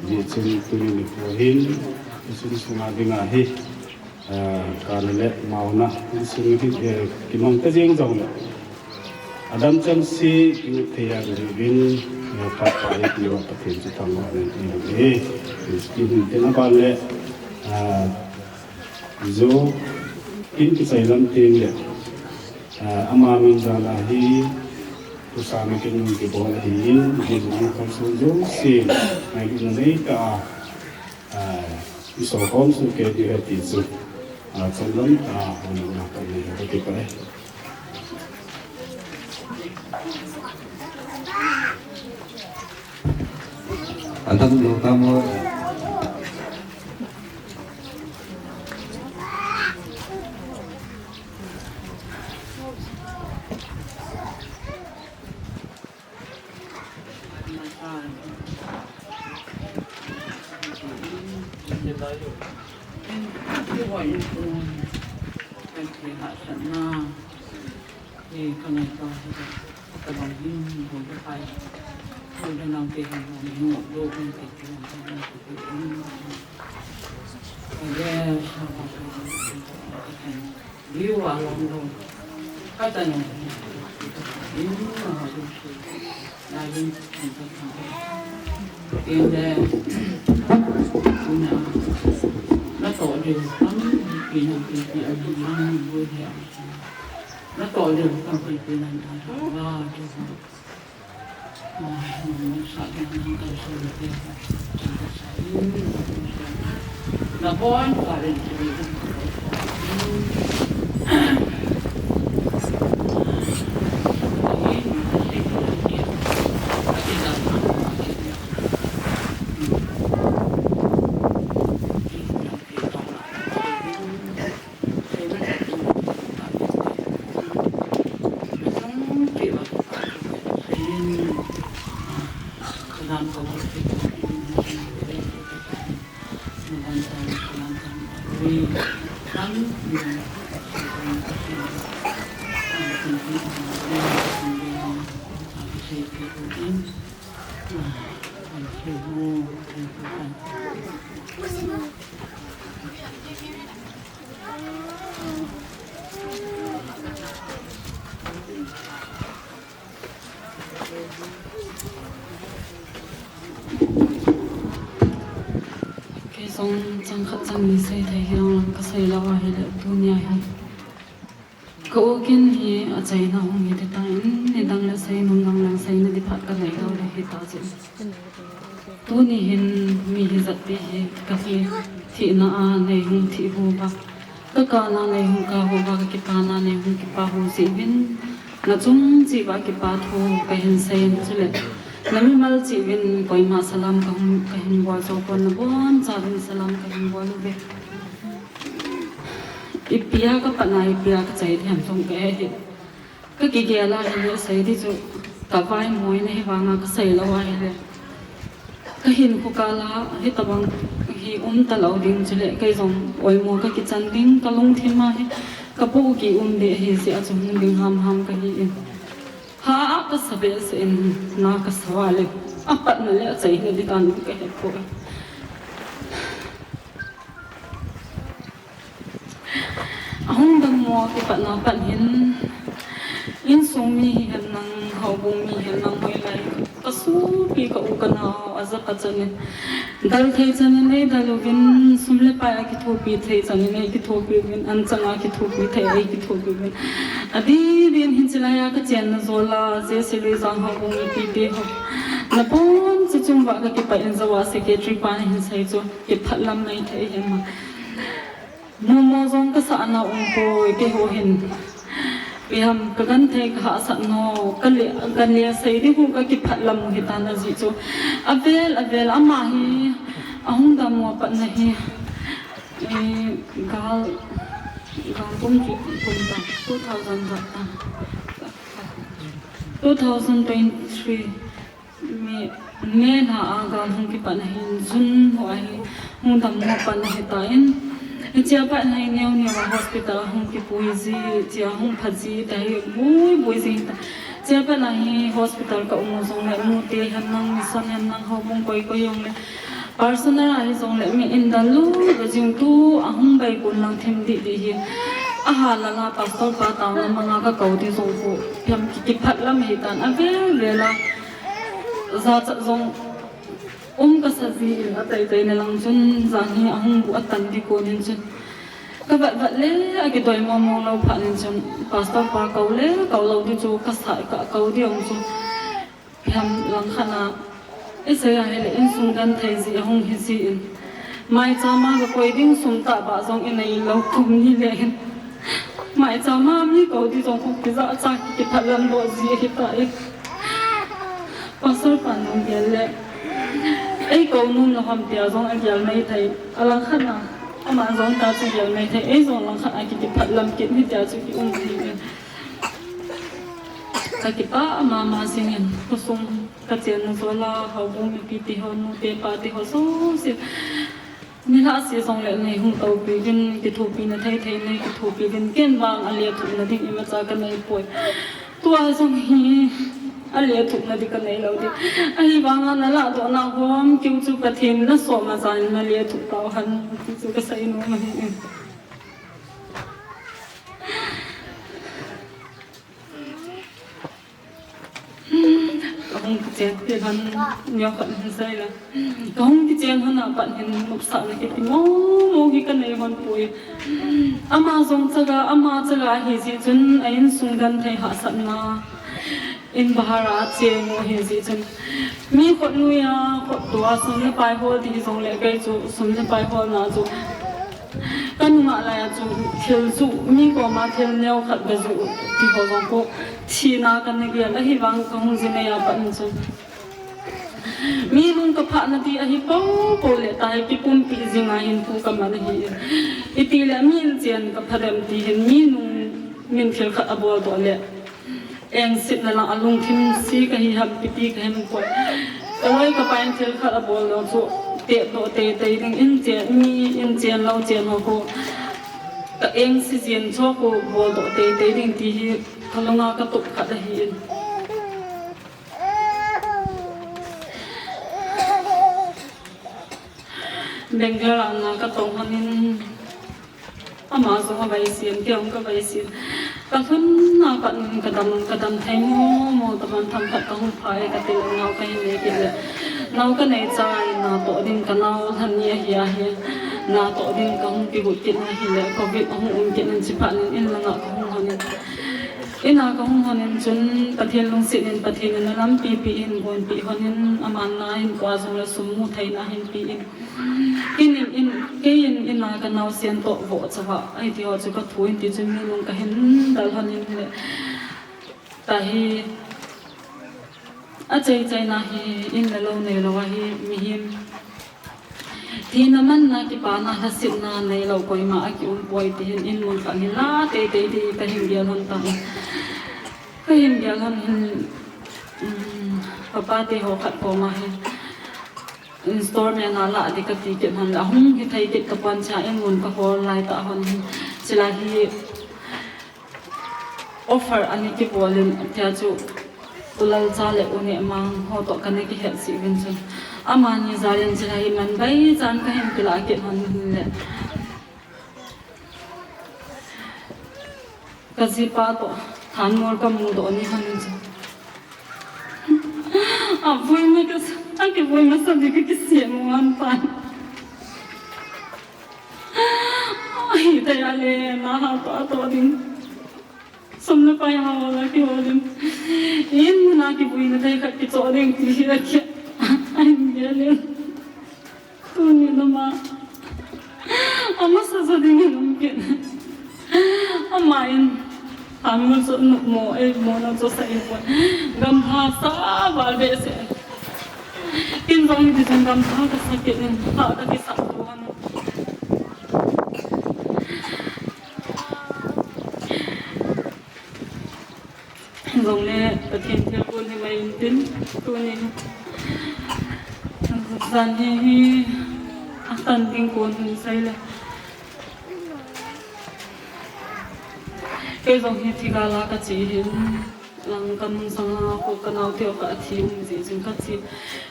hijeh chun tuni nikho hin, insung sunga dinga hi, Ah, kana le mauna, insung hi, eh, kimang ta jeng jong le. Adam chengse, kimu thei a, ri vin, eh, pa pa, eh, pi wa Pathen chu thangvah in, eh, eh, eh, kin hin tin aban le, ah, jo, kin kichai lam tin le, ah, ama min jal a hi, tu sa na kin nun kibol ahi in, hi jong an kham su jo, si, ngai kin nei ta, ah, i so khom su ke di he ti chu. Ah, chom lam, ah, hon na ka ni he ti pa e. Adam lo ta mo. Liu a long long. Ka ta nung. In na ha du shi. Na yin kin ta ta. In de. Na. Na to de tam pi na pi pi an ma ni bu de. Na to de tam pi pi na na. Wa de. Kei jong chang khat chang ni sei thei hilang lang ka sei lou ahile tunia hi. Ka u kin hi achaina hung hi ti tan, nidang le sei nung dang le sei na di phat ka nei lou le hi ta chu. Tuni hin mi hi jat pi hi ka hi thina a nei hung thi hu va. Ka kana nei hung ka hu va, ka kipana nei hung kipa hu si vin. Na chung chi va kipa thu ka hin sei in chule. Na mimal chi vin koima salam ka hung, ka hin bol so kon na bon cha vin salam ka hin bol u ve. Ipia ka patna, ipia ka chai thiam thong ka he hi. Ka kigel a hile sei di chu ka vai moi na hi vanga ka sei lou a hile. Ka hin khu ka la hi tabang hi um ta lou ding chule kei jong oimo ka kichan ding ka lungthim a hi ka pu ki um de hi si a chu hung ding ham ham ka hi in. Ha a ka sa be se in na ka sa va le a patna le a chai na di tan ka he ko. Ahung dang mo kipatna pat hin, insung mi hi hen lang, houbung mi hi hen lang, hoilai ka Sopi ka u ka nao, aja ka chan in. Dal thei chan in eidal uvin, sum le pai a kithopi thei chan in eikithopi uvin, anchang a kithopi thei eikithopi uvin. Adih din hin chilai a ka chenna jol a, J C Luijang Houbung mipite ho. Nabonchauva ka kipah in jou a secretary pan ahin sei chu, kiphat lam mai thei hi ma. Mumo jong ka sah na um poi, keiho hin. Ipi ham, ka genthei ka hahsat nau, ka le, ka le sei ding u ka kiphat lam u hitan ajeh chu. Avel, avel, ama hi, ahung dammo a pat na hi, eh, gal, gal kum chu kum ta, two thousand ta. Two thousand twenty-three. May, May lha a gal hung kipat na hin June ho a hi hung dammo a pat na hitan. Hichea pat na hi neo neo a hospital a hung kipui ji, chea hung pha ji, tia hi bui bui ji ta. Chea pat na hi hospital ka um u jong le, nute hen lang, mission hen lang, houbung koi koi jong le, personal a hi jong le, mi in dal lu, lu jing tu, ahung bai kun lang thim dih dih hi. Aha la la, pastor pa tao la manga ka kou ding jong khu, ipi ham ki, kiphat lam hitan, avel vel a. Jachat jong um kasa ji in, ateitei na lang chun, jang hi ahung bu atan ding kon in chun. Ka vat vat le, akidoi mo mo lou phat in chun, pastor pa kou le, kou lou ding chu, kasa ka kou ding jong chu. Ipi ham langkhat a, isei a hile insung genthei ji ahung hi ji in. Maicham a ka koi ding sum tahbeh jong inei lou kum ni le hin. Maicham a mi kou ding jong khu kijachat kiphat lam doh ji ahitai. Pastor pan jong gel le. Eikou nom lou ham tia jong agel mai thei. Alangkhat a, ama jong ta chu gel mai thei. Ei jong langkhat a ki, kiphat lam kit hi tia chu ki um thei. Ka kipah mama jing in, khosung ka chenna jol a, houbung mipite ho, nute pate ho, jouse. Nilhah se jong le nei hung toupi uvin, kithopina thei thei nei kithopi uvin, ken vang a lethuhna ding imacha ka nei poi. Tua jong hi a lethuhna ding ka nei lou ding. Ahivang a na lahdoh na hom keu chu Pathen na som a jan na lethuh tau hen, ti chu ka sei nom ahi. Ka hung kichen ti lhon, neo khat hin sei la. Ka hung kichen lhon a pat hin nopsahna kiti mo mo hi ka nei lhon poi. Ama jong chaga, ama chaga ahi jeh chun a insung genthei hahsatna. In bahar a cheng u ahi jeh chun. Mi khut nui a, khut tua sum le pai hol ti jong le kei chu sum le pai holna chu. Ka nungah lai a chu thil chu, mi koma thil neo khat ka ju ti ho vang ko, thina ka na gel, ahivang ka hung ji nei a pat in chun. Mi nung ka phahna ti ahi po po le tahi kipumpi jing a hin pu ka man ahi. Iti le mi in chen ka pha dem ti hin mi nung min thil khat a bol doh le. Engsetna lang a lungthim si ka hi ham, ipi ti ka hi ham poi. Ka loi ka pai in thil khat a bol lou chu, tep doh tei tei ding in chen, mi in chen lou chen ho khu. Ka engse jin chu khu bol doh tei tei ding ti hi ka lunga ka tup khat ahi in. Bangalore a na ka tong hon in. Ama jong a vaisem, kei jong ka vaisem. Ka lhun na pat in ka dam, ka dam thei mo mo, taman themkhat ka hung pha e ka ti le nao ka hin nei kit le. Nao ka nei chai, natoh ding ka nao lhan ni ahi ahi. Natoh ding ka hung kigot kit na hile, covid ahung um kit in chuphat in in langa ka hung hon in. Ina ka hung hon in chun Pathen lungset in Pathen in alampi pi in gonpi hon in aman na hin koi jong le sum mu thei na hin pi in. Kei in, in, kei in, ina ka naosen toh vohcha va, ahi ti ho chu ka thu in ti chun mi nung ka hin dal hon in le. Tahi, achai chai na hi, in le lou nei lou ahi, mihem. Thina manna kipana lhasetna nei lou koima a ki um poi ti hin in mun khat hin la tei tei ti ka hin gel hon ta. Ka hin gel hon hin, um, papa te ho khat koma hin. Installment a lah ding ka ti kit hon le, ahung hithei kit ka pon cha in mun ka hol lai ta hon hin. Chulai hi offer ana kibol in tia chu U Lalcha le U Nehmang ho toh kana kihet sih uvin chun. Amani jal in chulai hi man bai chan ka hin kilah kit hon hin le. Ka jipa toh thanmol ka mudoh ni hon in chu. Avui na ka, akivuina sa di ka kisiam ngan pan. Ai, taya le, na ha to, to ding. Sum le pai hao la kiho ding. In na kivuina thei khat kichoh ding ti hi a ki. Ai, nge le. Tuni na ma. Amasa jo ding in um kit. Ama in. Amun so no mo, eh, mo na so sa in pon. Gam ha sa val be se. In jong ni ti jong gam ha ka sa kit in. Ha ka kisa to han. Jongle Pathen thilgon hi mai intin, tuni jan hi, hi atan ding kon hin sei le. Kei jong hi thi gal a ka che hin, lang ka nungsang lang a kho ka nao teu kha a thi um jeh jing ka che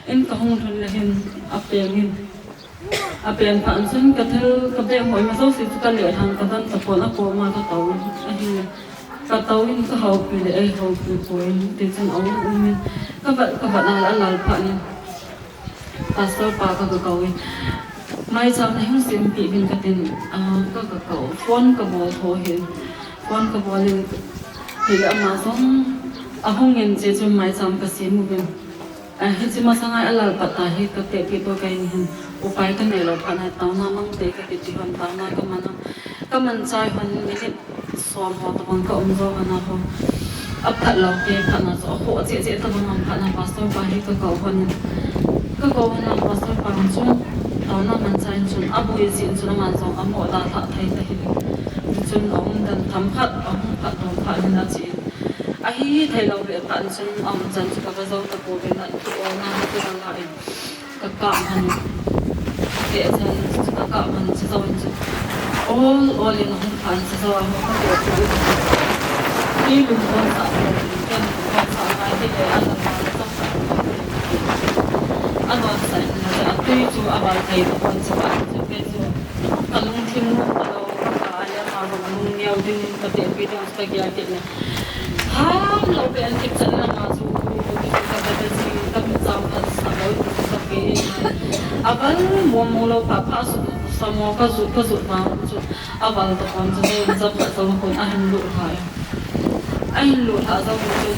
in ka hung lhun le hin a peng in. A peng phat chun ka thil ka bag hoi ma jouse chu ka leh lhan ka dan ta pon a koma ka tou in. Ahile ka tou in ka houpi le ei houpi poi ti chun a um um in ka vat ka vat a la lal phat in Pastor pa ka ka kou in. Maicham na hung simpi vin ka tin, ah, ka ka kou. Phone ka bol tho hin. Phone ka bol in hile ama jong a hung in che chun maicham ka sim uvin. A, hiche masanga a lal pat ta hi ka tehpi to ka in hin upai ka nei lou phat na taona mang te ka kiti hon taona ka man a, ka man chai hon minute som ho tabang ka um jo hon a ho. A phat lou te phat na chu a ho che che tabang a phat na pastor pa hi ka kou hon in. Ka kou hon a pastor pa chu taona man chai chun a bui jin chun a man jong a mo da tha thei ta hi. Chun a um dan tham khat a hung phat dong phat hin a chi. Ahi thei lou ve phat chun a um chan chu ka va jou ta pouvin a thu ol na ka la in ka kap man. Te chan chu ka kap man chu jou in chu. Ol ol in a hung phat chu jou a hung ka pe chu. I lungdon sa ko in ken lungdon sa ngai hi le a la ma sa sa. A don sa in a tui chu a val thei ko chu a chu ke chu. Ka lungthim nu ka lo ka a le ma ro lung neo ding ka te pi ding ka kia te le. Ham lo pe an thip chan langa chu, ka ka ka si, ka mi chang ka sa lo, ka pe. A val mo mo lo pa pa su, sa mo ka zu, ka zu na chu. A val to kon chu, ka pa sa mo kon a hin lu ha. A hin lu ha zo chu.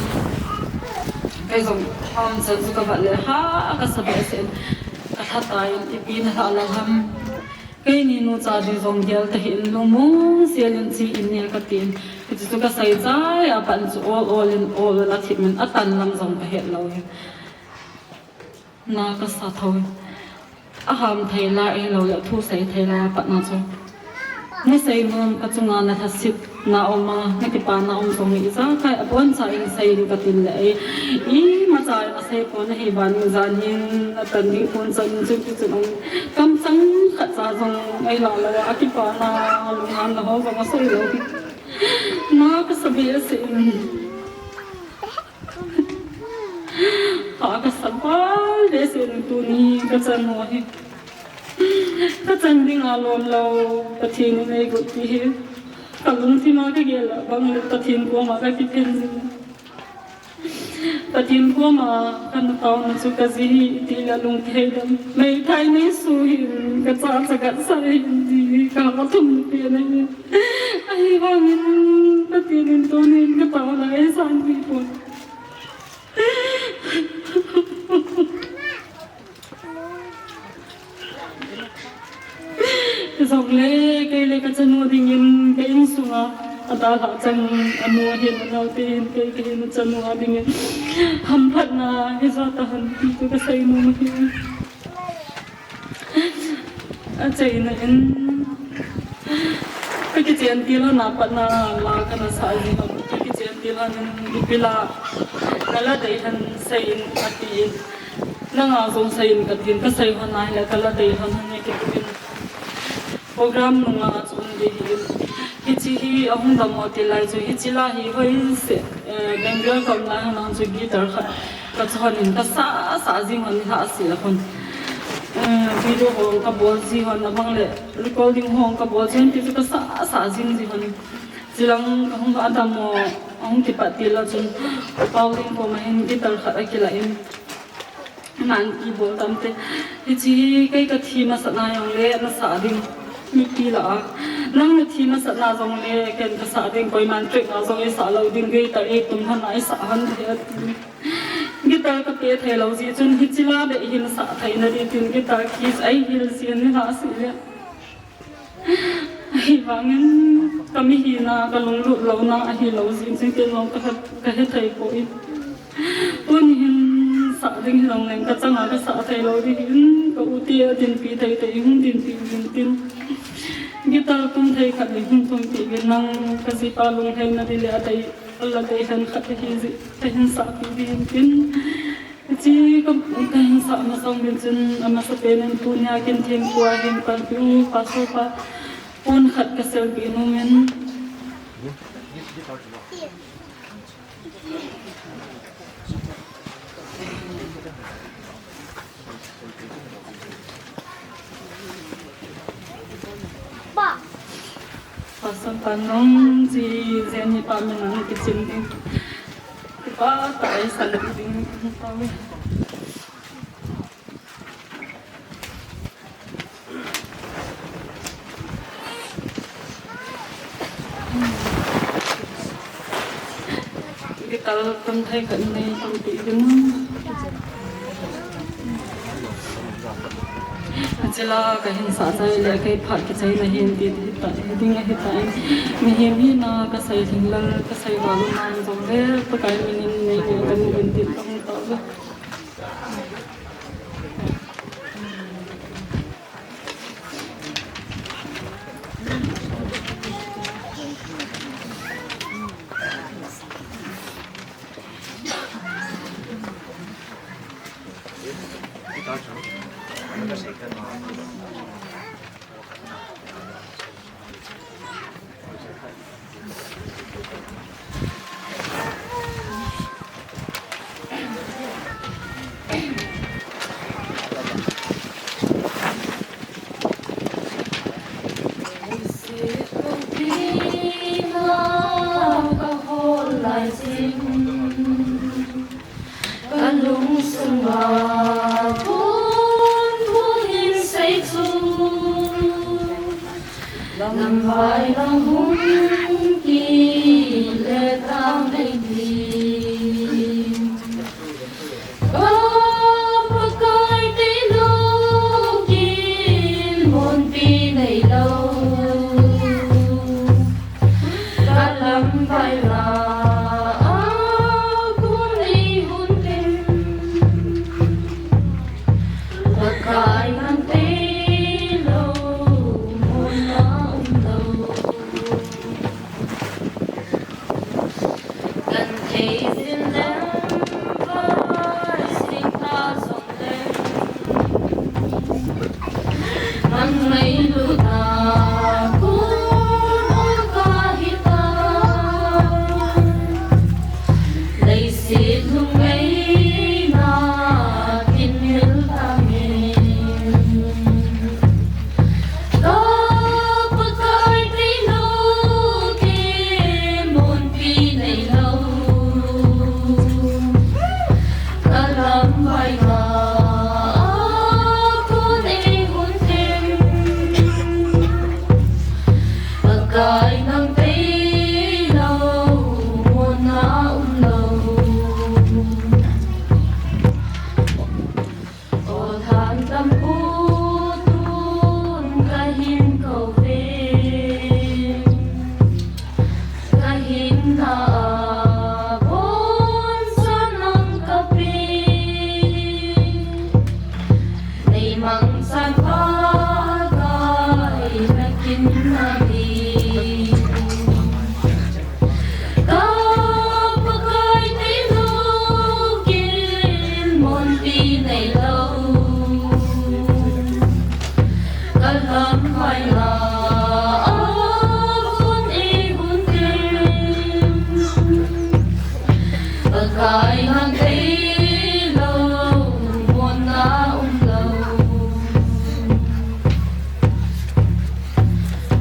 Ka zong ham chan chu ka vat le ha, ka sa be sen. Ka tha ta in, ipi na ha la ham. Keini nu cha di jong gel ta hin lungmong sel in chi in nel ka tin. Hichu chu ka sei chai a pan chu ol ol in ol ol a thim in a tan lam jong ka het lo hi. Na ka sa tho. A ham thei la ei lo le thu sei thei la pat na chu. Na sei nom ka chunga na thasit na om a, na kipa na om jong hi ijakai a bon cha in sei in ka tin le ei. Ima cha in a sei pon ahi ban in jan hin a tan ding pon chan in chu ki chun ong. Kam chang khat cha jong ei la lo a, a kipa na, lunghan na ho jong a sei lo. Na ka sa be a si in. Ha ka sa bal be a si in tuni ka chan ho hi. Ka chan ding a lom lo, Pathen in ei got ti hi. Ka lungthim a ka gel a bang le Pathen koma ka kiphin jing. Pathen koma ka na taona chu ka ji hi ti la lung kei dam. Meithai nei su hin ka cha cha gat sa hin ti ka ka thum pi na hi. Ahi vang in Pathen in tunin ka taona ei san pi pon. Jongle, kei le ka chanu dingin, ka insunga, a dalha chang, a nu hin, a naote hin, kei, kei hin, a chanu a dingin. Hamphatna, hi ja ta han, ti chu ka sei nom ahi. A cheina in, ka kichen til hon a pat na la ka na sa ji hon, ka kichen til hon in, ipi la, na la dei han sei in, a ti in. Nanga jong sei in ka tin, ka sei hon a hile ka la dei hon hon e kiti in. Program nunga chun dei hi in. Hichi hi ahung dam mo ti lai chu, hichi la hi hoi se, eh, Bangalore ka um lai hon a chu guitar khat ka chon in ka sa, sa jing hon ha si la hon. Eh, video hong ka bol ji hon abang le recording hong ka bol ji hon ti chu ka sa, sa jing ji hon. Chilang ka hung ka dam mo, ahung kipat til a chun Pauling koma hin guitar khat a kila in. Nang kibol tamte. Hiche hi kei kathi masat na jongle nasah ding. Mipi lah a. Nang nathi masat na jongle ken kasah ding, koiman trick na jong isah lou ding, guitar itum hon a isah hon ding ati. Guitar kape thei lou jeh chun hiche la beh hin sah thei nadi tin guitar keys eihil jin ni na si le. Ahivangin ka mihina, ka lunglut louna ahilou jeh chun ken jong ka he, ka hethei poi. Tuni hin sah ding hilou leng ka changa ka sah thei lou ding hin ka u te a dinpi thei thei hung dinpi uvin tin. Guitar tum thei khat le hung tum pi uvin, nang ka jipa lunglhaina ding le adei, ala dei hen khat hi ji, ka hin sah pi ding hin tin. Hiche ka, ka hin sah masang ding chun, amasapen in tunia kin thempu a hin panpi u, Pastor pa, pon khat ka selpi nom in. Pa. Pastor pa nung chi jen hi pa min nang kichin ding. Pa ta ai san ding pa we. Guitar tum thei khat nei tum pi ding. Hiche la ka hin sah chai le kei phat kichai na hin ti, ti ta, ding ahi ta in. Mihem hina ka sei lhinglel, ka sei val u man jongle, Pakai min in nei le ka mu in ti ka hung tao ve. Ka lungsunga phun phun in sei chu, lamvai lang hung kile tang nei ding. Ka Pakai, tei lou kin munpi nei lou. Ka lamvai la a kun ei hun tin. Pakai, nang tei lou mun a um lou. Kan thei jin leng, vai sing ta jong leng, nang ngailutna kun ol kahi tai. Leiset lungngaina kinmil tangin. Ka Pakai, tei lou kin munpi nei lou. Ka lamvai la a kun ei hun tin. Pakai, nang tei lou mun a um lou. O than tampu tun ka hin kou ve, ka hinna a boncha nang ka pe. Nei mangchan Pakai, na kin na ding. Ka Pakai, tei lou kin munpi nei lou. Ka lamvai la a kun ei hun tin. Pakai, nang tei lou mun a um lou.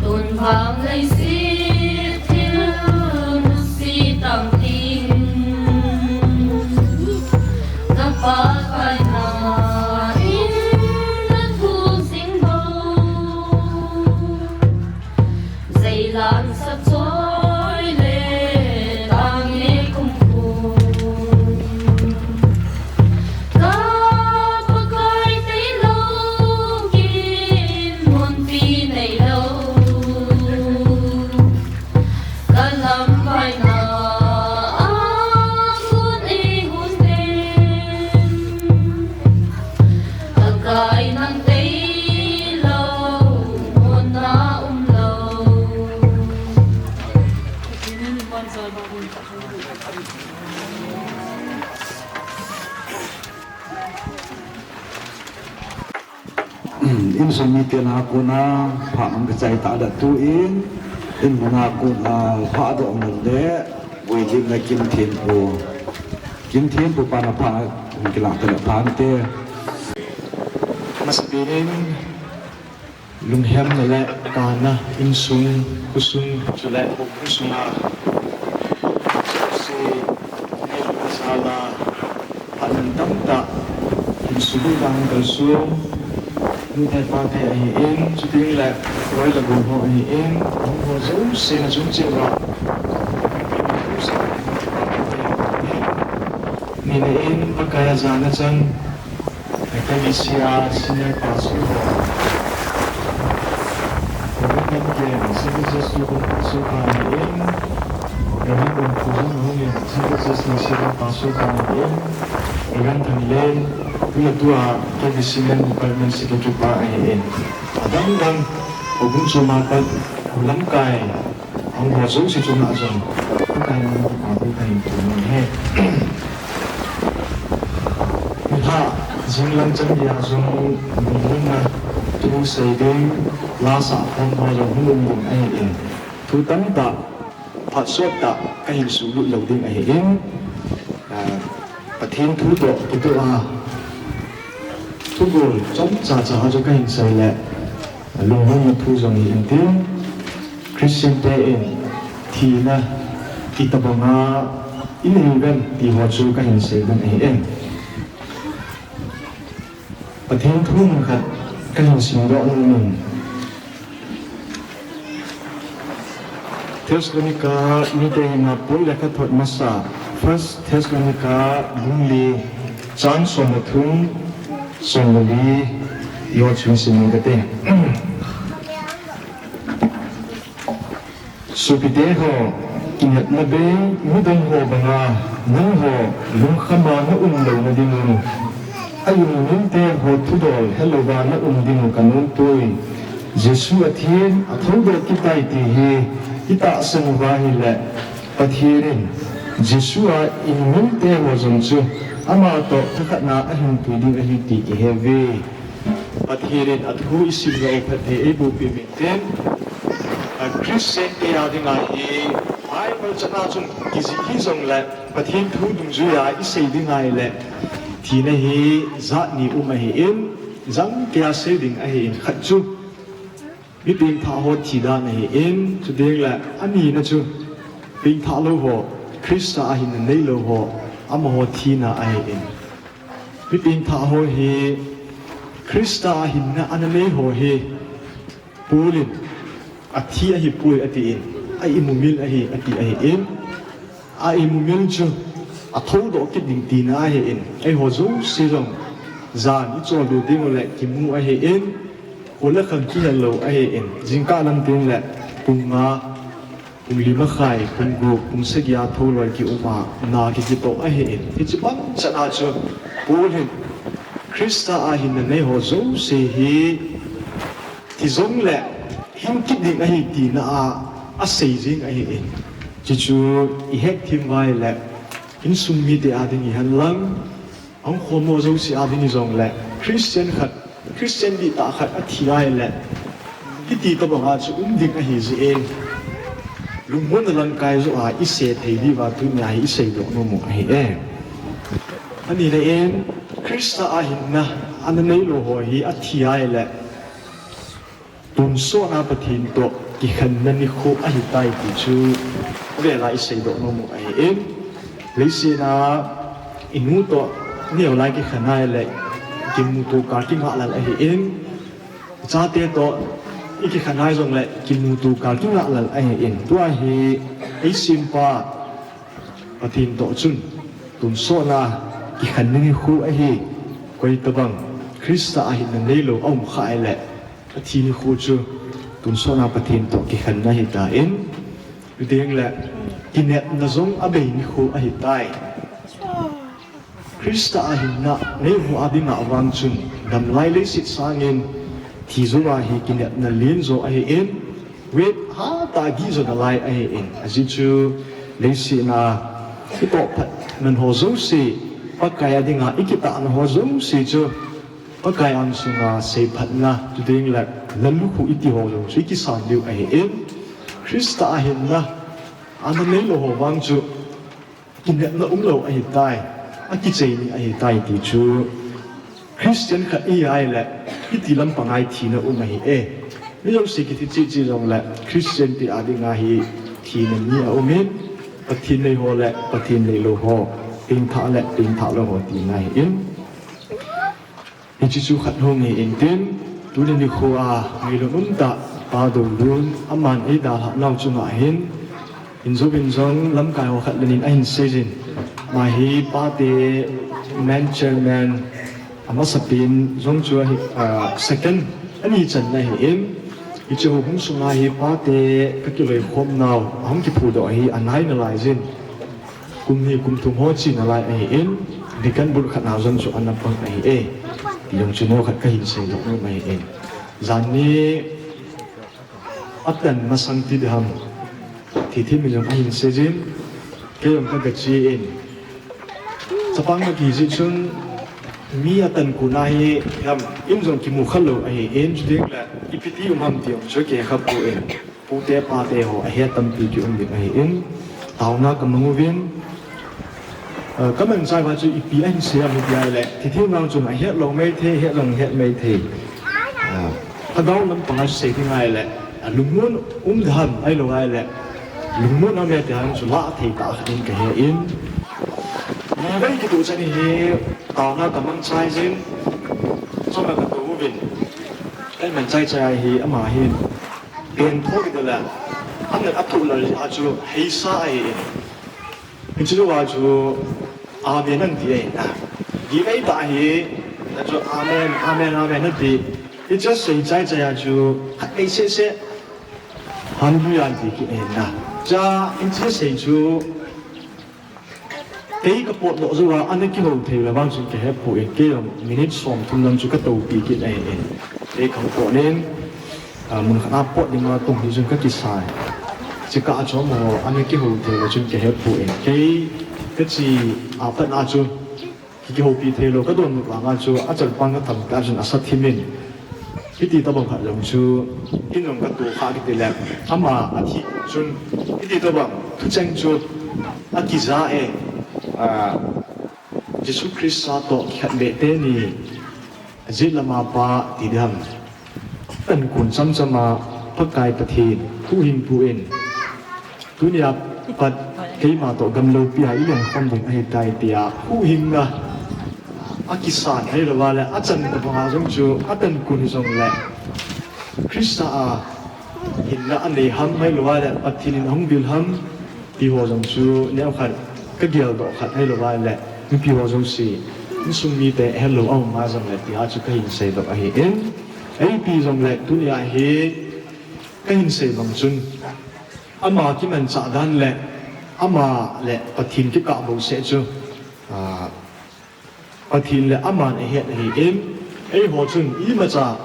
Tun vang leiset thil nusia tang ding, ka Pakai, na Insung mite na kona pha ang kachai ta da tu in, in muna kona pha do man le, vui lim na Kim Thien Pu. Kim Thien Pu pa na pha, ang kila ta da pha te. Masapinin, lunghemna le kana insung, khosung, chule houkhom sunga, si, nei sala, phatna tamtah, hin subu dang kalsung, nute pate ahin, chuteng le, roi le gol ho ahin, hung ho jouse na chung cheh uva, nina in, Pakai a jana chan, K B C a senior pastor ho. Reverend Ken, Sunday Church Student Pastor pa ahin. Reverend Ong Pu Jun Hong in, Sunday Church Student Pastor pa ahin. Reverend Thang Len, tu le tua K B C Men Department Secretary pa ahin. Adang dang, August soma pat, lamkai, Ang ho jouse chunga jong, Pakai min thupha thu kahin pe nom e. Nilhah, jinglang chan geiya jong, lunglutna thu sei ding, la sah khom ho jong hung um ding ahin. Thu tamtah, phat sot tah, kahin sulut lou ding ahin. Ah, Pathen thu toh kitoh a, thugol chomcha cha a chu kahin sei le, lunglutna thu jong hi intin, Christian te in thina itobanga inei uvem ti ho chu kahin sei ding ahin. Pathen thu mun khat kahin simdoh nom in. Thessalonica mite henga Paul lekhathot masa, First Thessalonica bung li, chang som le thum, som le li, ijou chun sim inge kati. Sopite ho, kinepna bei midang ho banga, nangho lungkhama na um louna ding u, a imumilte ho thudol helouva na um ding u kanom poi. Jesu athin, athoudoh kit tai ti hi itahsan uva ahile, Pathen in Jesu a imumilte ho jong chu ama toh thakhatna ahin pui ding ahi ti kihe uve. Pathen in athu isim lou phat thei eiboh peh uvin tin, a Christian te a dinga hi Bible chana chun kijih hijongle Pathen thu dungjuiya isei ding ahile, thina hi jat ni um ahin, jangkeiya sei ding ahin, khat chu mi pengthah ho thi dan ahin, chuteng le anina chu pengthah lou ho, Christa a hinna neilou ho, amaho thina ahin. Mi pengthah ho hi Christa a hinna ana nei ho hi Paul in athi ahipoi atin, a imumil ahi ati ahin. A imumil chu athoudoh kit ding tina ahin, eiho jouse jong jan icholdo ding u le kimu ahin, kho le khang kihel lou ahin, jingkah lam teng le pung nga, pung li makhai, pung gup, pung sagi a thou loi kium a, na kikitoh ahin. Hiche bang chan a chu Paul hin Christa a hinna nei ho jouse hi thi jongle hing kit ding ahi tina a, asei jing ahin. Chuchu ihet them uva ahile, insung mite a ding hihen lang, angkhom ho jouse a ding hijongle, Christian khat, Christian dihtah khat athi ahile, hiti tobanga chu um ding ahi jeh in, lungmonna lamkai joh a isei thei diuva tunia hi iseidoh nom u ahi e. Anina in, Christa a hinna ana neilou ho hi athi ahile, tonsot a Pathen toh kikhenna nikho ahitai ti chu, avela iseidoh nom u ahin. Leiset a inu toh neo lai kikhen ahile, kimuto kah kingah lel ahin. Chate toh ikikhen ahi jongle, kimuto kah kingah lel ahin. Tua hi eisempa Pathen toh chun tonsot a kikhenna nikho ahi. Koi tobang Christa a hinna neilou aum khah ahile, athi nikho chu tonsot a Pathen toh kikhenna ahitan, chuteng le kinepna jong abei nikho ahitai. Christa a hinna nei ho a dinga vang chun, damlai leiset sangin thi jouva hi kinepna lenjo ahin, weight hatah a gihjo nalai ahin, ajeh chu leiset a itohphat man ho jouse, Pakai a dinga ikitahna ho jouse chu Pakai angsunga seiphatna, chuteng le lalukhuh iti ho jong chu ikisan diu ahin, Christa a hinna ana neilou ho vang chu kinepna umlou ahitai, akichai ni ahitai ti chu Christian khat ihi le hiti lampanga thina um ahi e. Mi jouse kithi cheh cheh jongle Christian te adinga hi thina ni aumin, Pathen nei ho le Pathen neilou ho, pengthah le pengthah lou ho tina ahin. Hiche chu khat hung hi intin, tuni nikho a ngailun umtah Pa Doudun, aman eidalhah nau chunga hin, injou in jong lamkai ho khat le ni in ahin seijin. Ama hi pate main chairman, amasapen jong chu ahi, ah, second ani channa ahin, hiche houbung sunga hi pate kakiloikhom nau, ahung kiphudoh ahi, anai nalaijin. Kum ni kum thum ho china lai ahin, deacon bul khat na jong chu ana pang ahi e. Ti jong chu neokhat kahin seidoh nom ahin. Janhi atan masang ti diham, thithem in jong ahin seijin, kei jong kaga che in. Chapang ma kiji chun mi atan kuna hi ham, in jong kimu khalou ahin, chuteng le ipi ti um ham ti jong chu kei khapoi. Pute pate ho ahet tampi kium ding ahin, taona kamang uvin, ah, kamanchah uva chu ipi ahin sei ham iti le, thithem vang chun ahet lou maithei, het jong het maithei. Ah, lhagao lampanga chu sei ding ahile, ah, lungmon um ding ham, ahilou ahile, lungmon aume ti ham chu lah thei tah khat in kahe in. Nivei kitoh chan hi taona kamang chaijin, chomkhat katou uvin, kamanchah chai hi ama hin Pen tho kiti le, aman athu lal a chu heisa ahi. Hiche lou a chu, amen nati ahi na. Gimei tah hi, na chu amen, amen, amen nati. Hiche sei chai chai a chu, khat nei seh seh. Hallelujah nati kit ahi na. Cha, hiche sei chu, Kei kapotdoh jou a, ana kihou thei lou vang chun kahepoi, kei jong minute som thum lang chu katoupi kit ahin. Kei kahung pot in, ah, mun khat a pot ding a tum hi chun kakisai. Chikah a chom ho, ana kihou thei lou chun kahepoi. Kei kache a pat a chu, ki, kihoupi thei lou, kadon vang a chu, achalpang katham tah chun asa thim in. Hiti tobang khat jong chu, in jong katoh kha kiti le, ama athi chun, hiti tobang thucheng chu akija e, ah, Jesu Christa toh kikhat beh teni, ajet lama pa ti diham. Tankun cham cham a Pakai Pathen, huhhingpu in, Tunia pat keima toh gamlopi a ilengkhom ding ahitai tia huhhingna akisan ahilou le, achan tobang a jong chu atankun hijongle, Christa a hinna anei ham ahilou le, Pathen in ahung vil ham, ti ho jong chu neokhat kageldoh khat ahilou le, mipi ho jouse, insung mite helou aum a jongle tia chu kahin seidoh ahin, ipi jongle tunia hi kahin sei bang chun, ama kimanchah dan le, ama le Pathen kikah bouseh chu, ah, Pathen le aman ahet ahin, eiho chun imacha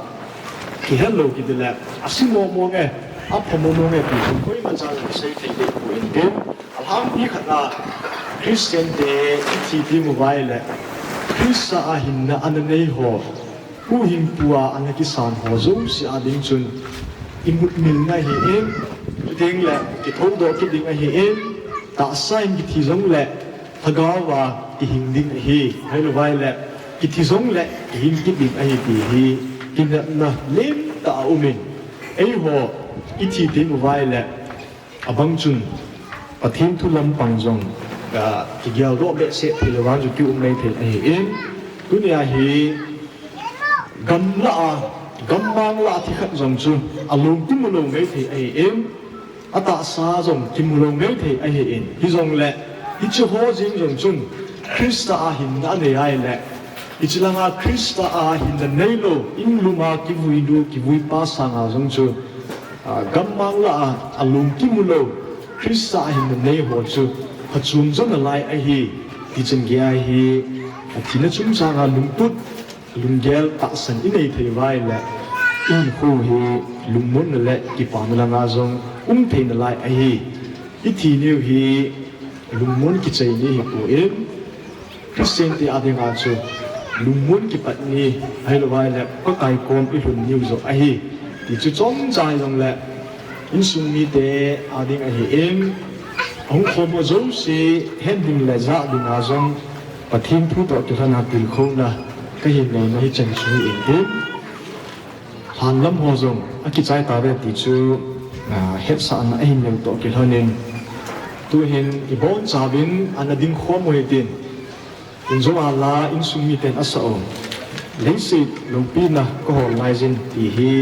kihet lou kiti le, ase momo nge, apha momo nge ti chun koimacha jong sei thei deh poi intin, alhangpi khat a Christian te ithi teng uva ahile, Christa a hinna ana nei ho, huhhingpu a ana kisan ho jouse a ding chun, imutmilna ahin, chuteng le kithoudoh kit ding ahin, tahsa in kithi jongle, lhagao a kihing ding ahi, ahilou le, kithi jongle kihing kit ding ahi ti hi, kinepna lentah aumin, eiho ithi teng uva ahile, abang chun Pathen thu lampang jong, ah, kigeldoh behseh thei lou vang chu kium maithei ahin, tunia hi gamlah a, gammang lah a thi khat jong chu alung kimu lou maithei ahin, atahsa jong kimu lou maithei ahin, hijongle hiche ho jeng jong chun Christa a hinna anei ahile, hiche langa Christa a hinna neilou, inlum a kivuilu, kivuipa sanga jong chu, ah, gammang lah a, alung kimu lou, Christa a hinna nei ho chu, phachom jo nalai ahi, ti chun gei ahi, athina chungchang a lungput, lunggel tahsan inei thei uva ahile, ihinkho hi lungmonna le kipana langa jong um thei nalai ahi, ithi niu hi lungmon kichai ni ahipoi, Christian te adinga chu, lungmon kipat ni, ahilou vaileh Pakai kom ilhun niu joh ahi. Ti chu chomcha hijongleh insung mite ading ahin, ahung khom ho jouse hetding le jahding a jong Pathen thu toh kilhona tilkhouna kahin neina hi chan chu hi intin. Lhanlam ho jong akichai tave ti chu, ah, hetsahna ahin neiu toh kilhonin, tuhin ibonchauvin ana dingkhom u hitin. Injo a la insung miten asah u, Leiset loupina kahol laijin ti hi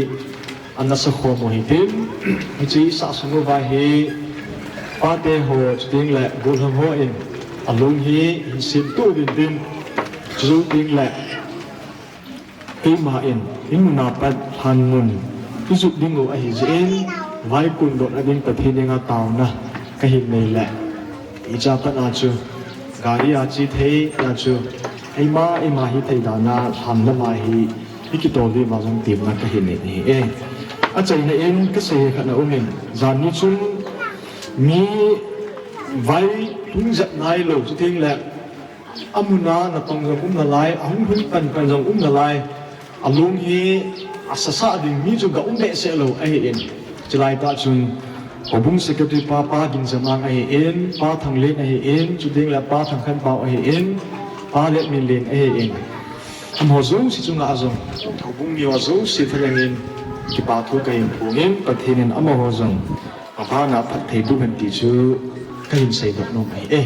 ana sakhom u hitin. Hiche isah sung uva hi pate ho chutengleh gollhang hon alung hi hin semtup uvin tin, chujou tengleh Keima in, imun a pat lhanmun ijot diu ahijeh in, vaikon dohna ding Pathen henga taona kahin nei leh, icha pat a chu gari a che thei a chu, eima eima hithei dan a lhanlam a hi ikitol diu va jong temna kahin nei ahi e. Achaina in kasei khat ana um in, jan ni chun mi vai lhung jep nailou chutengleh, amun a natong jong um nalai, ahung lhung panpan jong um nalai. Alung hi asasah ding mi chu ga um behseh lou ahin. Chulai tah chun, Houbung Secretary pa, Pa Ginjamang ahin, Pa Thanglen ahin, chutengleh Pa Thangkhanpao ahin, Pa Letminlen ahin. Amaho jouse chunga jong, Houbung miho jouse thalheng in kipa thu kahin phongin, Pathen in amaho jong abana phatthei boh hen ti chu kahin seidoh nom ahi e.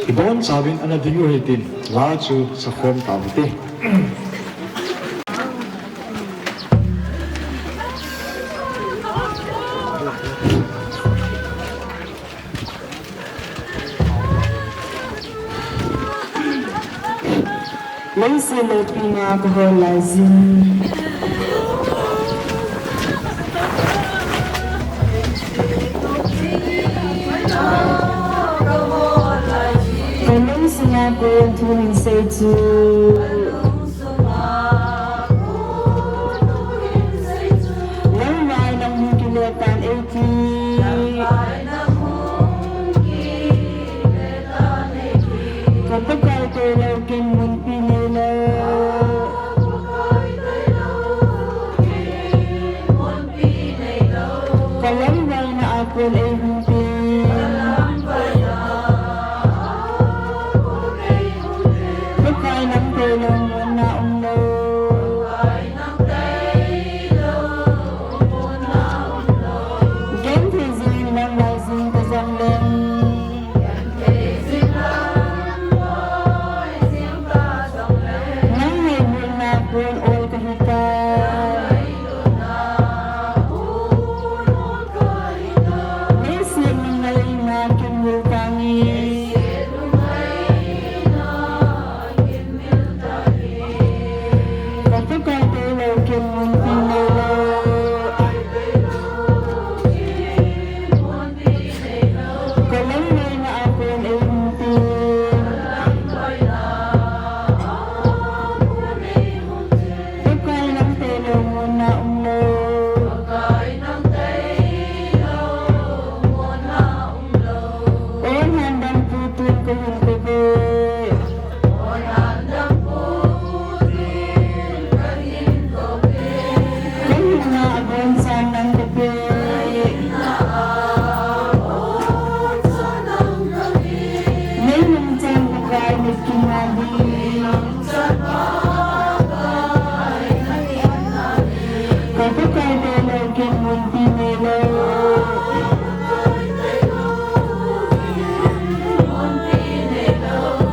Ibonchauvin ana ding u hitin, la chu sakhom tau hite. Leiset loupina kahol laijin. Kalung sunga kon thu hin sei chu. Lou vai nang hung kile tan eiti. Ka Pakai toh lou ken munpi neilou. Ka lou vaina a kon eihung tin. Pakai nang toh lou munna umlou. Genthei jing lam vai jing ta jong leng. Nang ngailutna kon ol kahi tai. Leiset nang ngailutna kin mil tange. Ka Pakai toh lou ken munpi neilou. Ka lou vaina a kon eihung tin. Pakai nang toh lou munna umlou. O lhandampu tun kahin kouve. Kahinna abonchan nang kape. Nei lungchan Pakai mitkim a ding. Ka Pakai toh lou ken munpi neilou.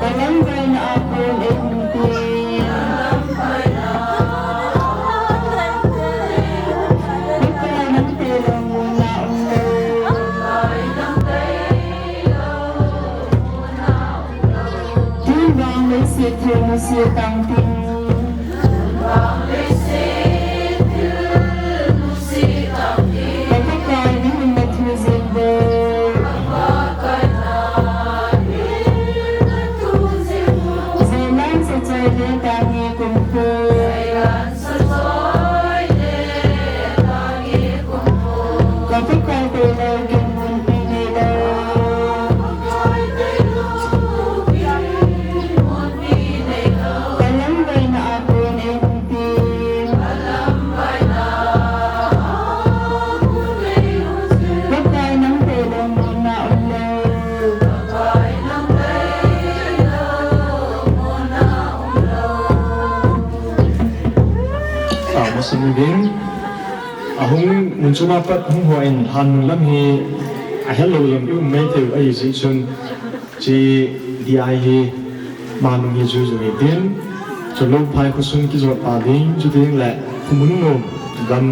Ka lou vaina a kon eihung tin. Pakai nang toh lou munna umlou. Tun vang leiset thil nusia tang tin. Ka Pakai nahin na thu jing ve. Jailan sa choi le tange kumkho. Ka Pakai toh lou ken munpi neilou. Ka lou vai Sim ding, ahung mun chunga pat hung hon in lhan mun lam hi ahelou jong i um mai thei u ahi jeh chun, hiche dia hi manung hi juijui hitin, chulou phai khosung kijot pa ding, chuteng le khomun nom gam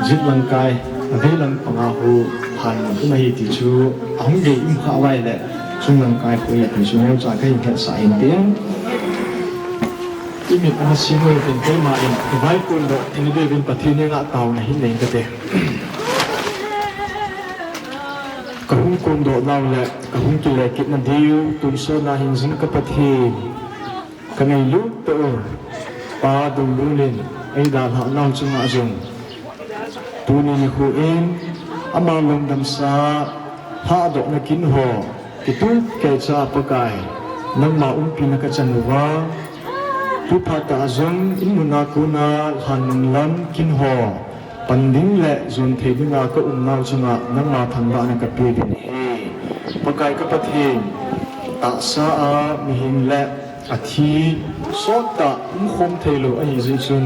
jet lamkai, avei lam panga hu lhan mun um ahi ti chu ahung gei um kha uva ahile, chung lamkai khu ahi ti chu neocha kahin hetsah in tin. Imit ana sing uvintin, keima in ivai kondoh theina diuvin Pathen henga taona hin nei kate. Kahung kondoh nau le kahung kile kit nadiu, tonsot na hingjing ka Pathen, kangailut tah u Pa Doulul in eidalhah nau chunga jong, tuni nikho in ama lungdamsa lhadohna kin ho kitup keicha Pakai, nangma umpina kachan uva, tu phat a jong in muna kona lhan mun lam kin ho pan ding le jon thei dinga ka um nau chunga nangma thangvahna kape uvin ahi. Pakai ka Pathen, tahsa a mihem le athi sottah umkhom theilou ahi jeh chun,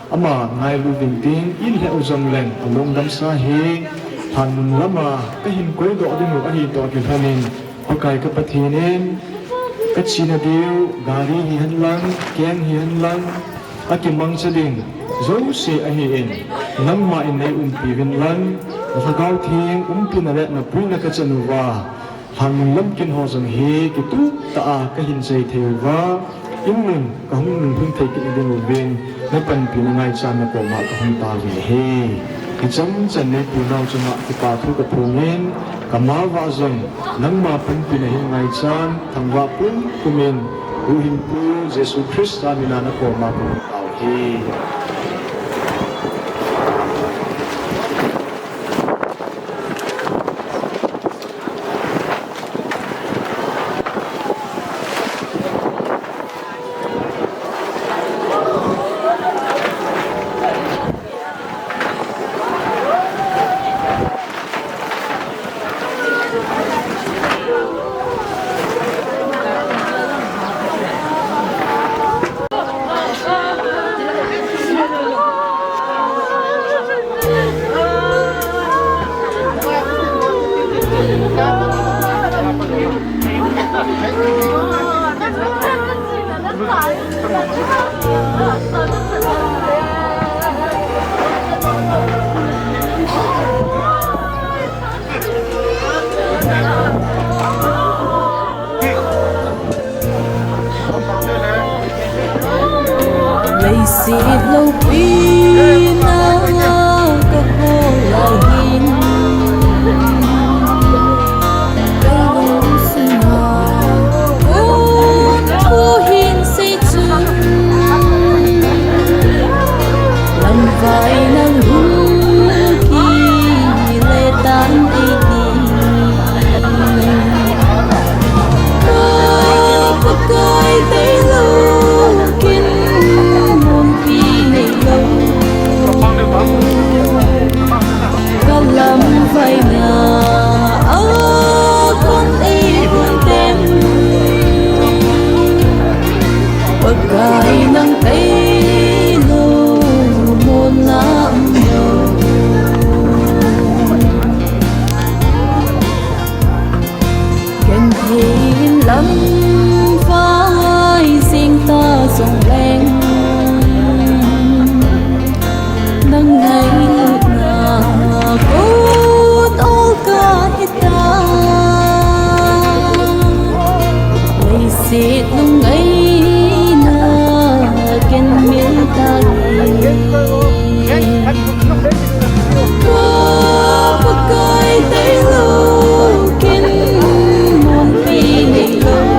ama ngailu uvintin, ilheh u jongleng alungdamsa hi lhan mun lama kahin koidoh ding u ahi toh kilhonin, Pakai ka Pathen in, kachena diu gari hihen lang, keng hihen lang, akimangcha ding jouse ahin, nangma in neiumpi uvin lang, na Lhagao Theng umpina le napuina kachan uva, lhan mun lam kin ho jong hi kitup tah a kahin chei thei uva, in mun kahung nunghung thei kit ding uvin, napanpina ngaichan nakoma kahung tao uve. Hichan chan neipu nau chunga kipa thu kaphongin, kamava jong nangma panpina hin ngaichan, thangvah pumpum in, Huhhingpu Jesu Christa mina nakoma kahung tao uve. Leiset loupina kakhol lai hin, kalungsunga kon thu hin sei chun, lamvai nang hung kile tan ei ti. Ka Pakai tailou ken munpi neilou, ka lamvaina a kon ei hung tem. Pakai nang tailou monna umlou. Ken hin lamvai jing ta jongleng, nang ngailutna kon ol kahi ta. Leiset lungngaina ken mil ta hi. Ka Pakai tailou ken munpi neilou,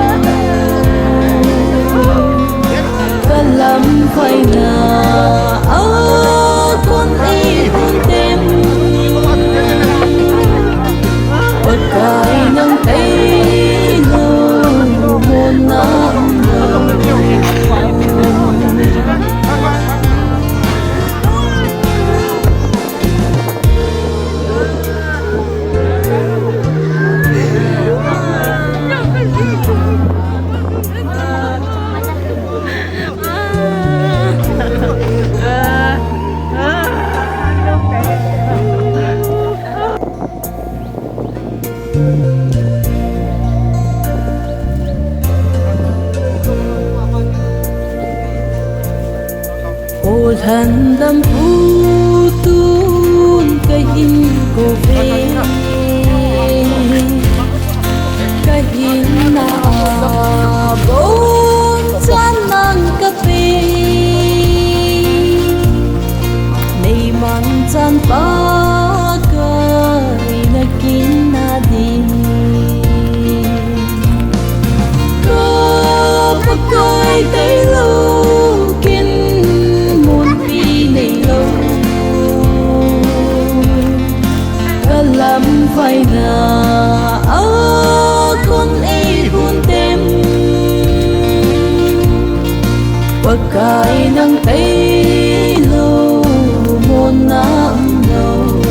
ka lamvaina a kon ei hung tem. Pakai nang tailou monna umlou. Lhandam pu tun kahin kou ve, kahin na a bon chan nang kape, nei man chan Pakai na kin na ding. Ka Pakai tailou ken munpi neilou, ka lamvaina a kon ei hun tem. Pakai nang tailou monna umlou.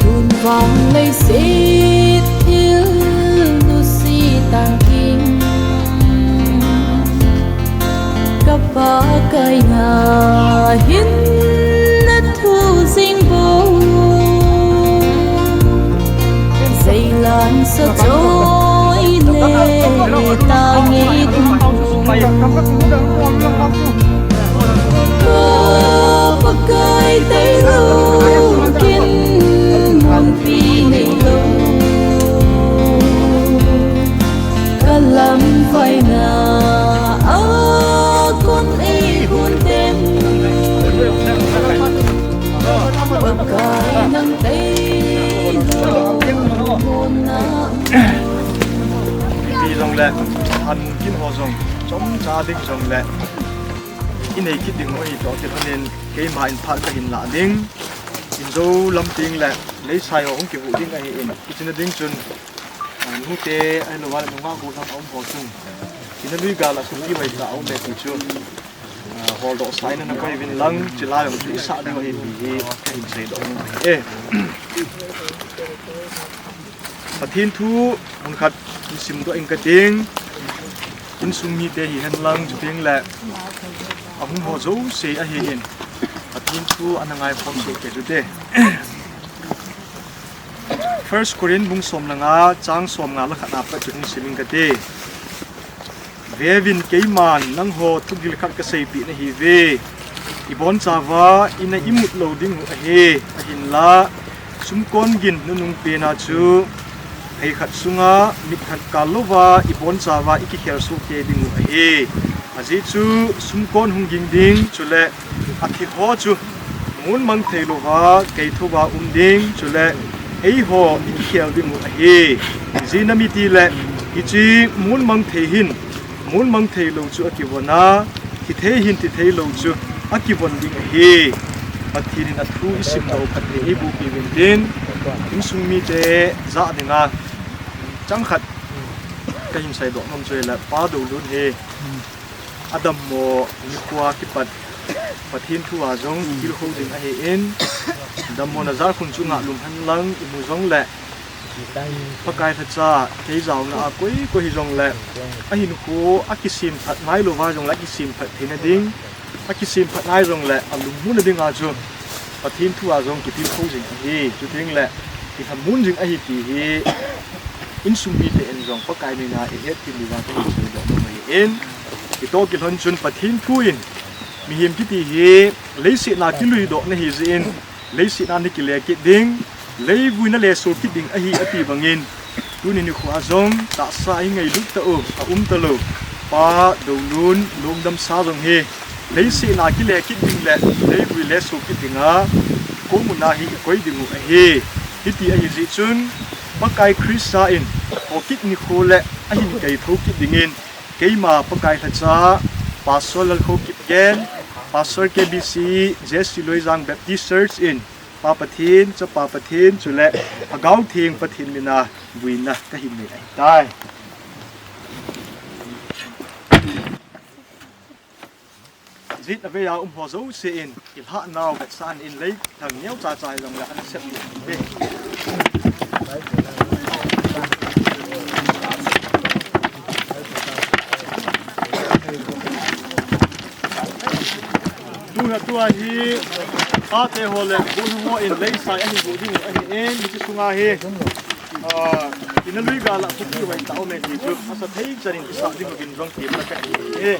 Tun vang leiset thil nusia tangking, ka Pakai na hin na thu jing bou. Zeilan sa choi le tang ei kum. Ka Pakai tailou ken munpi neilou, ka lamvaina a kon ei hun tem. Pakai nang tailou monna. Ipi jongle, han kin ho jong, chomcha ding jongle, i nei kit ding u ahi toh kilhon in, keima in phat kahin lah ding. Injo lam teng le, leisai ho hung kihuh ding ahin, kichena ding chun, ah, nute, ahilouva le nungah gu lam a um ho chun, ina lui gal a sum kivai tah a um e ti chu, ah, holdoh sa in ana koi uvin lang, chulai jong chu i sah diu ahi ti hi, kahin seidoh nom ahi e. Pathen thu mun khat in simdoh ing kating, insung mite hihen lang, chuteng le ahung ho jouse ahin, Pathen thu ana ngai khom soh kei ute. First Corinth bung som le nga, chang som nga le khat na pat chu in sim ing kate. Veuvin, keiman nangho thugil khat kaseipeh nahiuve. Ibonchauva ina imut lou dingu ahi, ahinla sumkon gin nunung pena chu phei khat sunga mit khat kal louva ibonchauva ikikhel soh kei dingu ahi. Ajeh chu sumkon hung ging ding, chule athi ho chu mun mang thei louva keithouva um ding, chule eiho ikikhel dingu ahi. Ijeh inem itile hiche mun mang thei hin mun mang thei lou chu akivon a, thi thei hin thi thei lou chu akivon ding ahi. Pathen in athu isimna u phatthei eiboh peh uvin tin, insung mite jah dinga chang khat kahin seidoh nom chu ahile, Pa Doulun hi adammo nikhoa kipat Pathen thua jong tilkhou ding ahin, dammona jalkhun chu ngahlum hen lang imu jongle, Pakai lhacha kei jaona a koi koi hijongle, ahinkho akisemphat nailouva jongle akisemphat theina ding, akisemphat nai jongle alungmonna dinga chu Pathen thua jong kitilkhou jing ahi. Chuteng le kilhamon jing ahi ti hi insung mite in jong Pakai mina ihetpeh diuva kahin seidoh nom ahin, hitoh kilhon chun Pathen thu in mihem kiti hi leiset a kiluidoh na ahijeh in, leiset a nakile kit ding, leivui naleso kit ding ahi ati bangin, tuni nikhoa jong tahsa a ingailut tah u aum talou Pa Doulun Lungdamsa jong hi leiset a kile kit ding le leivui leso kit dinga koma hi ikoi dingu ahi. Hiti ahijeh chun Pakai Christa in thokit nikho le ahin keithou kit dingin, keima Pakai lhacha, Pastor Lalkhoukipgen, Pastor K B C, J C Loijang Baptist Church in Pa Pathen, Chapa Pathen chule Lhagao Theng Pathen mina buina kahin nei ahitai. Jet avei a um ho jousen ilhahnau vetsahnan in lei thang neocha cha hijongle ana sep ding ahi. Tua, tua hi pate ho le bu ho in leisai ahin bu ding ahin, hiche sunga hi, ah, Ina lui gal a phupi vai ta ome ti chu, asa thei charin kisa ding uvin jong ti ma ka e.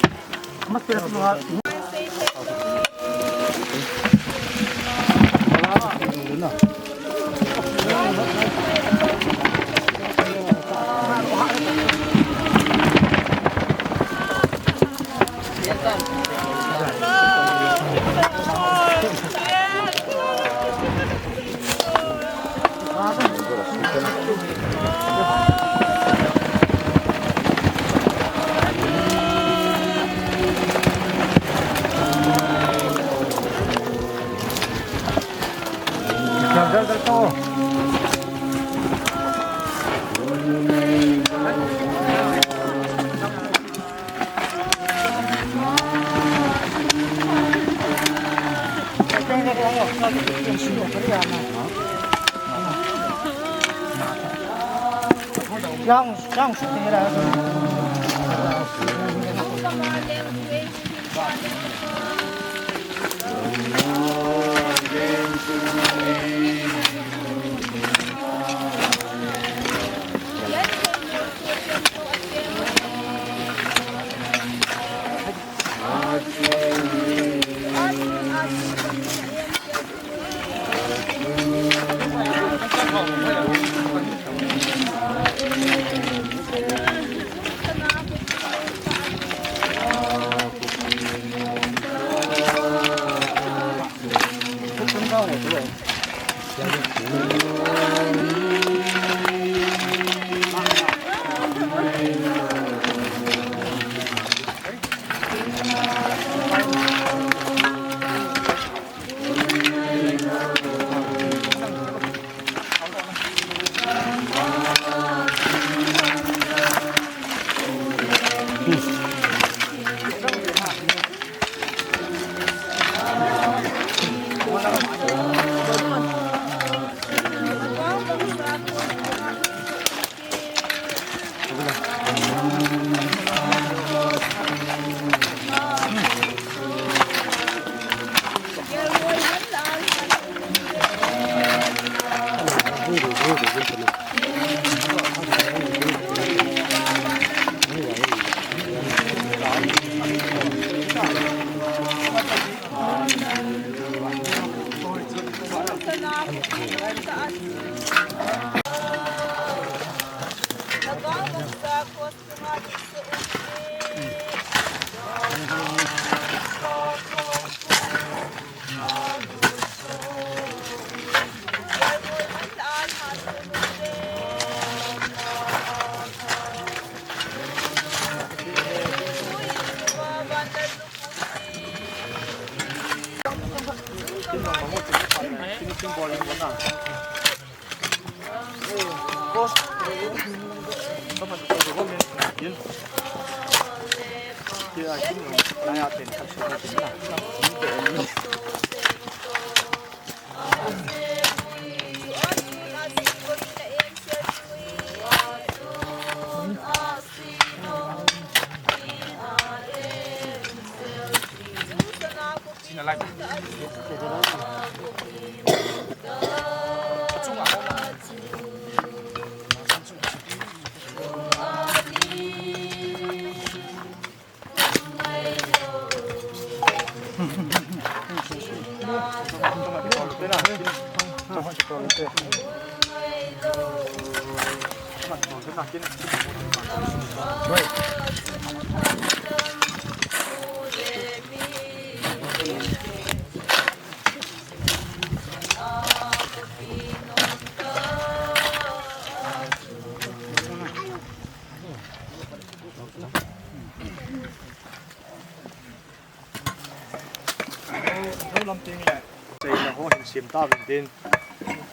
Lamting le seina ho hin sem tauvin tin,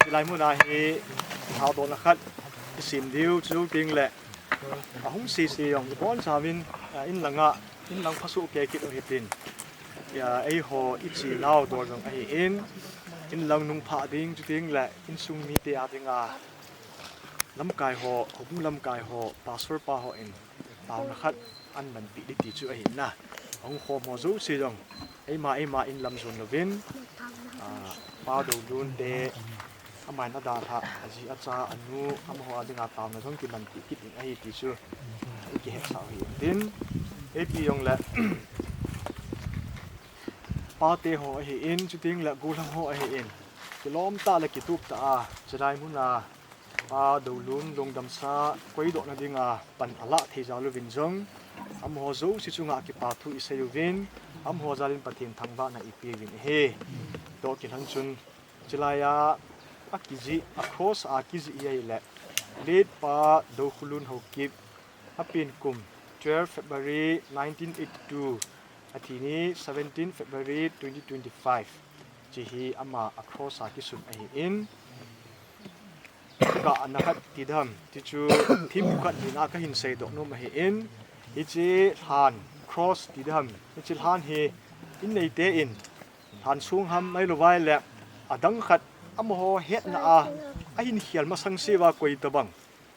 hilai muna hi thadohna khat isem diu chu ting le, ahung sese jong ibonchauvin, a, inlanga, inlang phasoh kei kit u hitin, a, eiho ichenau dol jong ahin, inlang nungphah ding chuting le insung mite a dinga lamkai ho, houbung lamkai ho, pastor pa hon taona khat ahin manpeh ding ti chu ahin na. Ahung khom ho jouse jong eima, eima in lam jon louvin, a, Pa Doudun te, Amahin adalhah, aji, acha, anu, amaho a dinga taona jong kimanpi kit ding ahi ti chu i kihetsah u ahi. Tin, ipi jongle pate ho ahin, chuteng le gollhang ho ahin, kilom tah le kitup tah a, chulai mun a Pa Doulun lungdamsa koidohna dinga pan alah thei jal uvin jong, amaho jouse chunga kipa thu i sei uvin, amaho jalin Pathen thangvahna i pe uvin ahi. Toh kilhon chun, chulai a, akijih, a cross a kijih hi ahile, late Pa Doukholun Haokip, apen kum twelve February nineteen eighty-two, athi ni seventeen February twenty twenty-five. Hiche hi ama a cross a kisun ahin, thugahna khat ti dam, ti chu thempu khat hina kahin seidoh nom ahin, hiche lhan cross ti dam, hiche lhan hi i neite in lhan song ham ahilou vai le adang khat amaho hetna a ahin khel masang seuva koi tobang,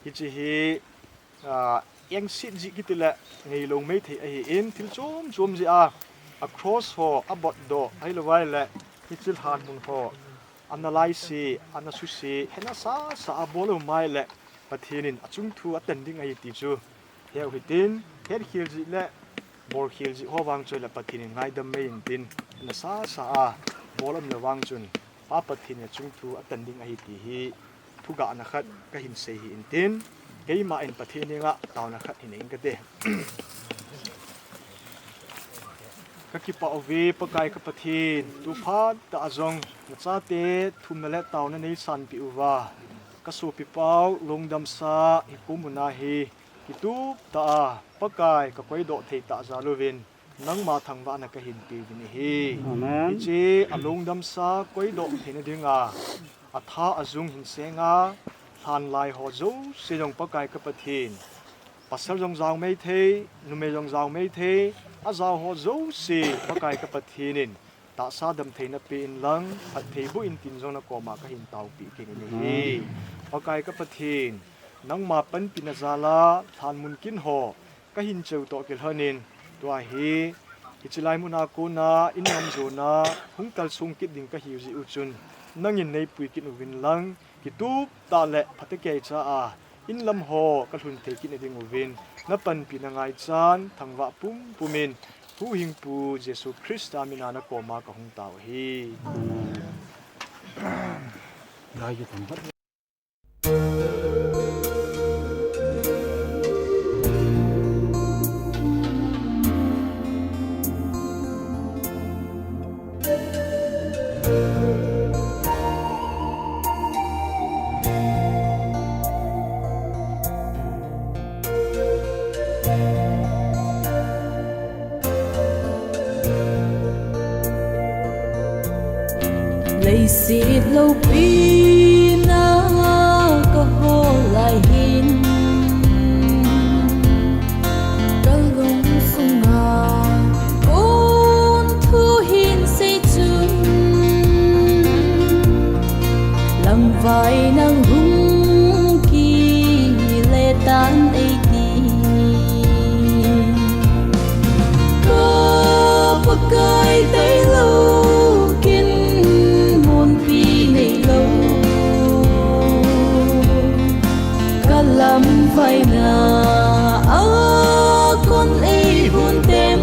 hiche hi, ah, engset jeh kiti le ngeilou maithei ahin, thil chom chom jeh a, a cross ho abotdoh ahilou vai le hiche lhan mun ho ana laise, ana suse, hena sasa a bol um ahile Pathen in achung thu atan ding ahi ti chu heu hitin, hetkhel jeh le bolkhel jeh ho vang chu ahile Pathen in ngaidam mai intin, hena sasa a bol um le vang chun Pa Pathen in achung thu atan ding ahi ti hi thugahna khat kahin sei hi intin, keima in Pathen henga taona khat hin nei inge kati. Kakipah uve Pakai ka Pathen, tu phat tah a jong nachate thumna le taona neisanpeh uva, kasopi pau lungdamsa hiche mun a hi kitup tah a Pakai kakoidoh thei tah jal uvin nangma thangvahna kahin pe uvin ahi. Amen. Hiche a lungdamsa koidoh theina dinga atha ajung hin senga, lhan lai ho jouse jong Pakai ka Pathen, pasal jong jao maithei, numei jong jao maithei, ajao ho jouse Pakai ka Pathen in tahsa damtheina pe inlang, phatthei boh in tin jong nakoma kahin taopi kit in ahi. Amen. Pakai ka Pathen, nangma panpina jal a lhan mun kin ho kahin cheu toh kilhon in, tua hi hiche lai mun a kona in lam jona hung kalsong kit ding kahiu jeh u chun, nangin neipui kit uvin lang, kitup tah le phatechan a in lam ho kalhun thei kit na ding uvin, napanpina ngaichan thangvah pumpum in Huhhingpu Jesu Christa mina nakoma kahung tao ahi. Amen. Leiset loupina kahol lai hin, kalung sunga kon thu hin sei chun, lamvai nang hung kile tan ei ti. Ka Pakai tailou ken munpi neilou, ka lamvaina a kon ei hun tem.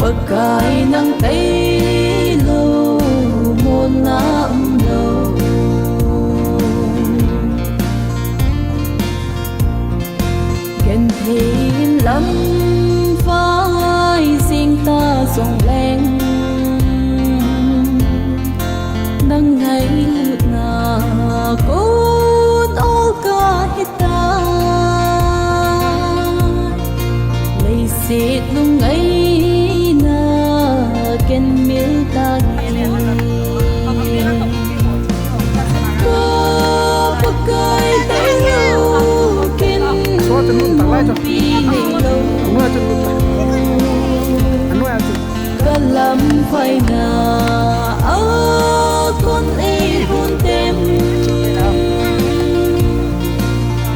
Pakai nang tailou monna umlou. Genthei in lamvai jing ta jongleng, nang ngailutna kon ol kahi tai. Leiset lungngaina ken mil tah in, ka Pakai tailou ken munpi neilou, ka lamvaina a kon ei hun tem.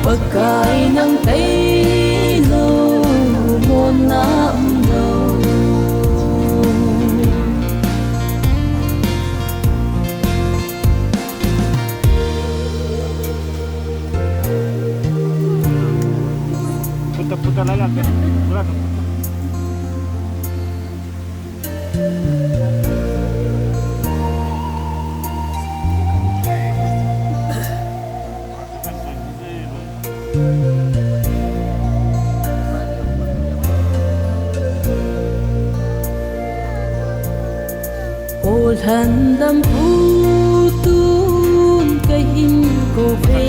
Pakai nang tailou monna umlou. Kolhan dampu tun kahin kou ve,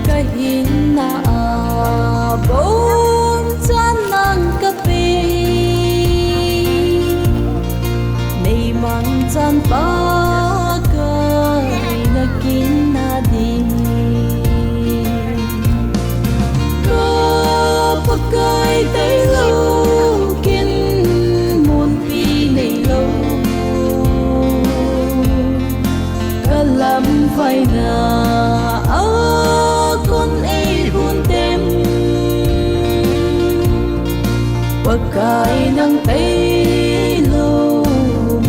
kahin na a bonchan nang kape, nei manchan Pakai nakin na ding. Ka Pakai tailou, ken munpi neilou, ka lamvaina a kon eihon tem, Pakai nang tailou,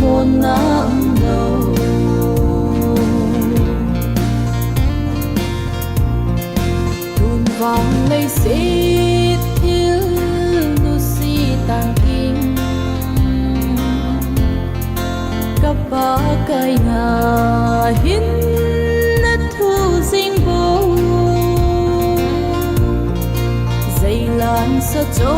monna umlou. Tun vang leiset thil nusia tang in, ka Pakai na hin na thu jing bou, jeilan sa cho